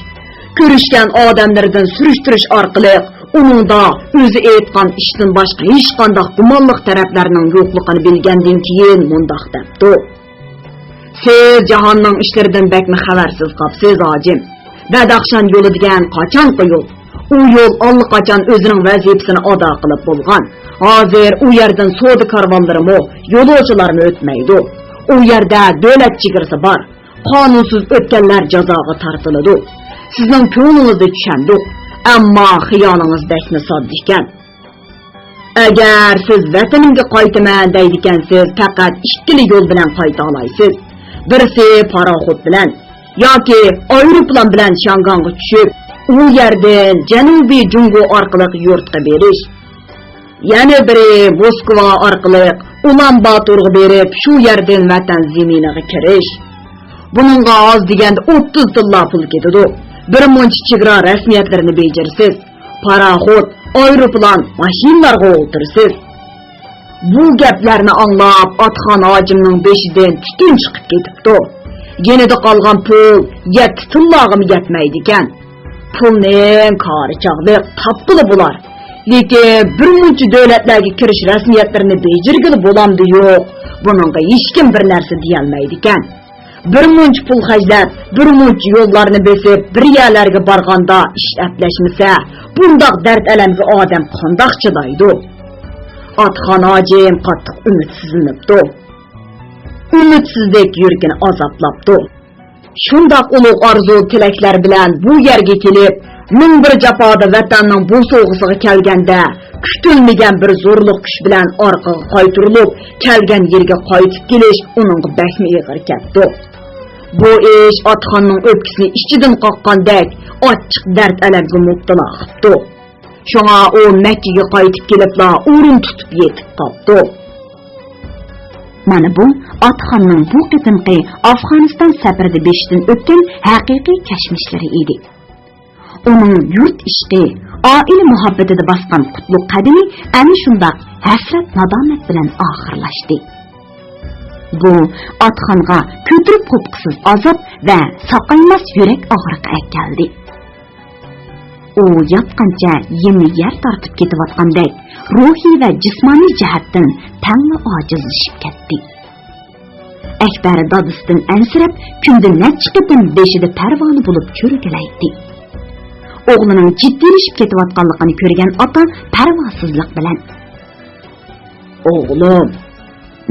كۆرۈشكەن ئادەملىرىدىن سۈرۈشتۈرۈش ئارقىلىق ئۇنىڭدا ئۆزى ئېيتقان ئىشتىن باشقا ھېچقانداق گۇمانلىق تەرەپلەرنىڭ يوقلۇقىنى بىلگەندىن كېيىن مۇنداق دەپتۇ. سىز جاھاننىڭ ئىشلىرىدىن بەكمۇ خەۋەرسىز قاپسىز، ھاجىم. بەدەخشان يولى دېگەن قاچانقى يول؟ ئۇ يول ئاللىقاچان ئۆزىنىڭ ۋەزىپىسىنى ئادا قىلىپ بولغان. ھازىر ئۇ يەردىن سودا كارۋانلىرىمۇ، يولۇچىلارمۇ ئۆتمەيدۇ. ئۇ يەردە دۆلەت چېگرىسى بار. قانۇنسىز ئۆتكەنلەر جازاغا تارتىلىدۇ. سىزنىڭ كۆڭلىڭىزنى چۈشەندۇق، ئەمما خىيالىڭىز بەكمۇ ساددا ئىكەن. ئەگەر سىز ۋەتىنىمگە قايتىمەن دەيدىكەنسىز، پەقەت ئىككىلا يول بىلەن قايتالايسىز. بىرسى پاراخوت بىلەن ياكى ئايروپىلان بىلەن شياڭگاڭغا چۈشۈپ، ئۇ يەردىن جەنۇبىي جۇڭگو ئارقىلىق يۇرتقا بېرىش. يەنە بىرى موسكۋا ئارقىلىق ئۇلان باتورغا بېرىپ، شۇ يەردىن ۋەتەن زېمىنىغا كىرىش. بۇنىڭغا ئاز دېگەندە ئوتتۇز تىللا پۇل كېتىدۇ. بىر مۇنچە چېگرا رەسمىيەتلىرىنى بېجىرىسىز. پاراخوت، ئايروپىلان، ماشىنىلارغا ئولتۇرىسىز. بۇ گەپلەرنى ئاڭلاپ، ئاتخان ھاجىمنىڭ بېشىدىن تۈتۈن چىقىپ كېتىپتۇ. يېنىدا قالغان پۇل يەتتە تىللاغىمۇ يەتمەيدىكەن. پۇلنىڭ كارى چاغلىق، تاپقىلى بولار. لېكىن بىر مۇنچە دۆلەتلەرگە كىرىش رەسمىيەتلىرىنى بېجىرگىلى بولامدۇ يوق، بۇنىڭغا ھېچكىم بىر نەرسە دېيەلمەيدىكەن. بىر مۇنچە پۇل خەجلەپ، بىر مۇنچە يوللارنى بېسىپ، بىر يەرلەرگە بارغاندا ئىش ئەپلەشمىسە، بۇنداق دەرد-ئەلەمگە ئادەم قانداق چىدايدۇ؟ ئاتخان ھاجىم قاتتىق ئۈمىدسىزلىنىپتۇ. ئۈمىدسىزلىك يۈرىكىنى ئازابلاپتۇ. شۇنداق ئۇلۇغ ئارزۇ-تىلەكلەر بىلەن بۇ يەرگە كېلىپ، مىڭ بىر جاپادا ۋەتەننىڭ بوسۇغىسىغا كەلگەندە، كۈتۈلمىگەن بىر زورلۇق كۈچ بىلەن ئارقىغا قايتۇرۇلۇپ، كەلگەن يېرىگە قايتىپ كېلىش ئۇنىڭغا بەكمۇ ئېغىر كەپتۇ. بۇ ئىش ئاتخاننىڭ ئۆپكىسىنى ئىچىدىن قاققاندەك ئاچچىق دەرد-ئەلەمگە مۇپتىلا قىپتۇ. شۇڭا ئۇ مەككىگە قايتىپ كېلىپلا ئورۇن تۇتۇپ يېتىپ قاپتۇ. مانا بۇ ئاتخاننىڭ بۇ قېتىمقى ئافغانىستان سەپىرىدە بېشىدىن ئۆتكەن ھەقىقىي كەچمىشلىرى ئىدى. ئۇنىڭ يۇرت ئىشقى، ئائىلە مۇھەببىتىدە باسقان قۇتلۇق قەدىمى ئەنە شۇنداق ھەسرەت-نادامەت بىلەن ئاخىرلاشتى. بۇ ئاتخانغا كۆتۈرۈپ قوپقۇسىز ئازاب ۋە ساقايماس يۈرەك ئاغرىقى ئەكەلدى. ئۇ ياتقانچە يېنى يەر تارتىپ كېتىۋاتقاندەك، روھىي ۋە جىسمانىي جەھەتتىن تەڭلا ئاجىزلىشىپ كەتتى. ئەكبەر دادىسىدىن ئەنسىرەپ، كۈندە نەچچە قېتىم بېشىدا پەرۋانە بولۇپ چۆرگىلەيتتى. ئوغلىنىڭ جىددىيلىشىپ كېتىۋاتقانلىقىنى كۆرگەن ئاتا پەرۋاسىزلىق بىلەن: «ئوغلۇم،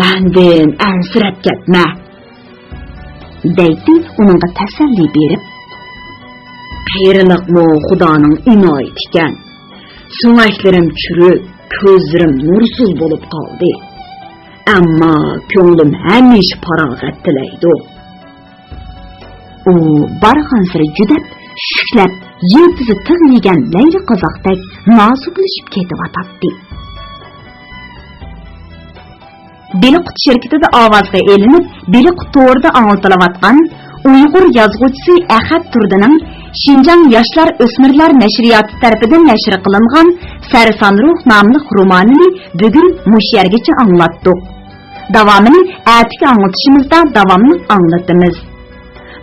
مەندىن ئەنسىرەپ كەتمە!» دەيتتى ئۇنىڭغا تەسەللى بېرىپ. «قېرىلىقمۇ خۇدانىڭ ئىنايىتى ئىكەن. سۆڭەكلىرىم چۈرۈك، كۆزلىرىم نۇرسىز بولۇپ قالدى. ئەمما كۆڭلۈم ھەمىشە پاراغەت تىلەيدۇ.» ئۇ بارغانسېرى جۈدەپ، شۈكلەپ، يىلتىزى تىغ يېگەن لەيلى قازاقتەك نازۇكلىشىپ كېتىۋاتاتتى. بېلىققۇت شىركىتىدە ئاۋازغا ئېلىنىپ، بېلىققۇت تورىدا ئاڭلىتىلىۋاتقان ئۇيغۇر يازغۇچىسى ئەخەت تۇردىنىڭ شىنجاڭ ياشلار ئۆسمۈرلەر نەشرىياتى تەرىپىدىن نەشر قىلىنغان سەرسان روھ ناملىق رومانىنى بۈگۈن مۇشۇ يەرگىچە ئاڭلاتتۇق. داۋامىنى ئەتىكى ئاڭلىتىشىمىزدا داۋاملىق ئاڭلىتىمىز.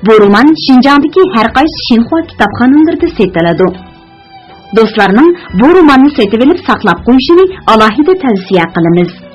بۇ رومان شىنجاڭدىكى ھەر قايسى شىنخۇا كىتابخانىلىرىدا سېتىلىدۇ. دوستلارنىڭ بۇ روماننى سېتىۋېلىپ ساقلاپ قويۇشىنى ئالاھىدە تەۋسىيە قىلىمىز.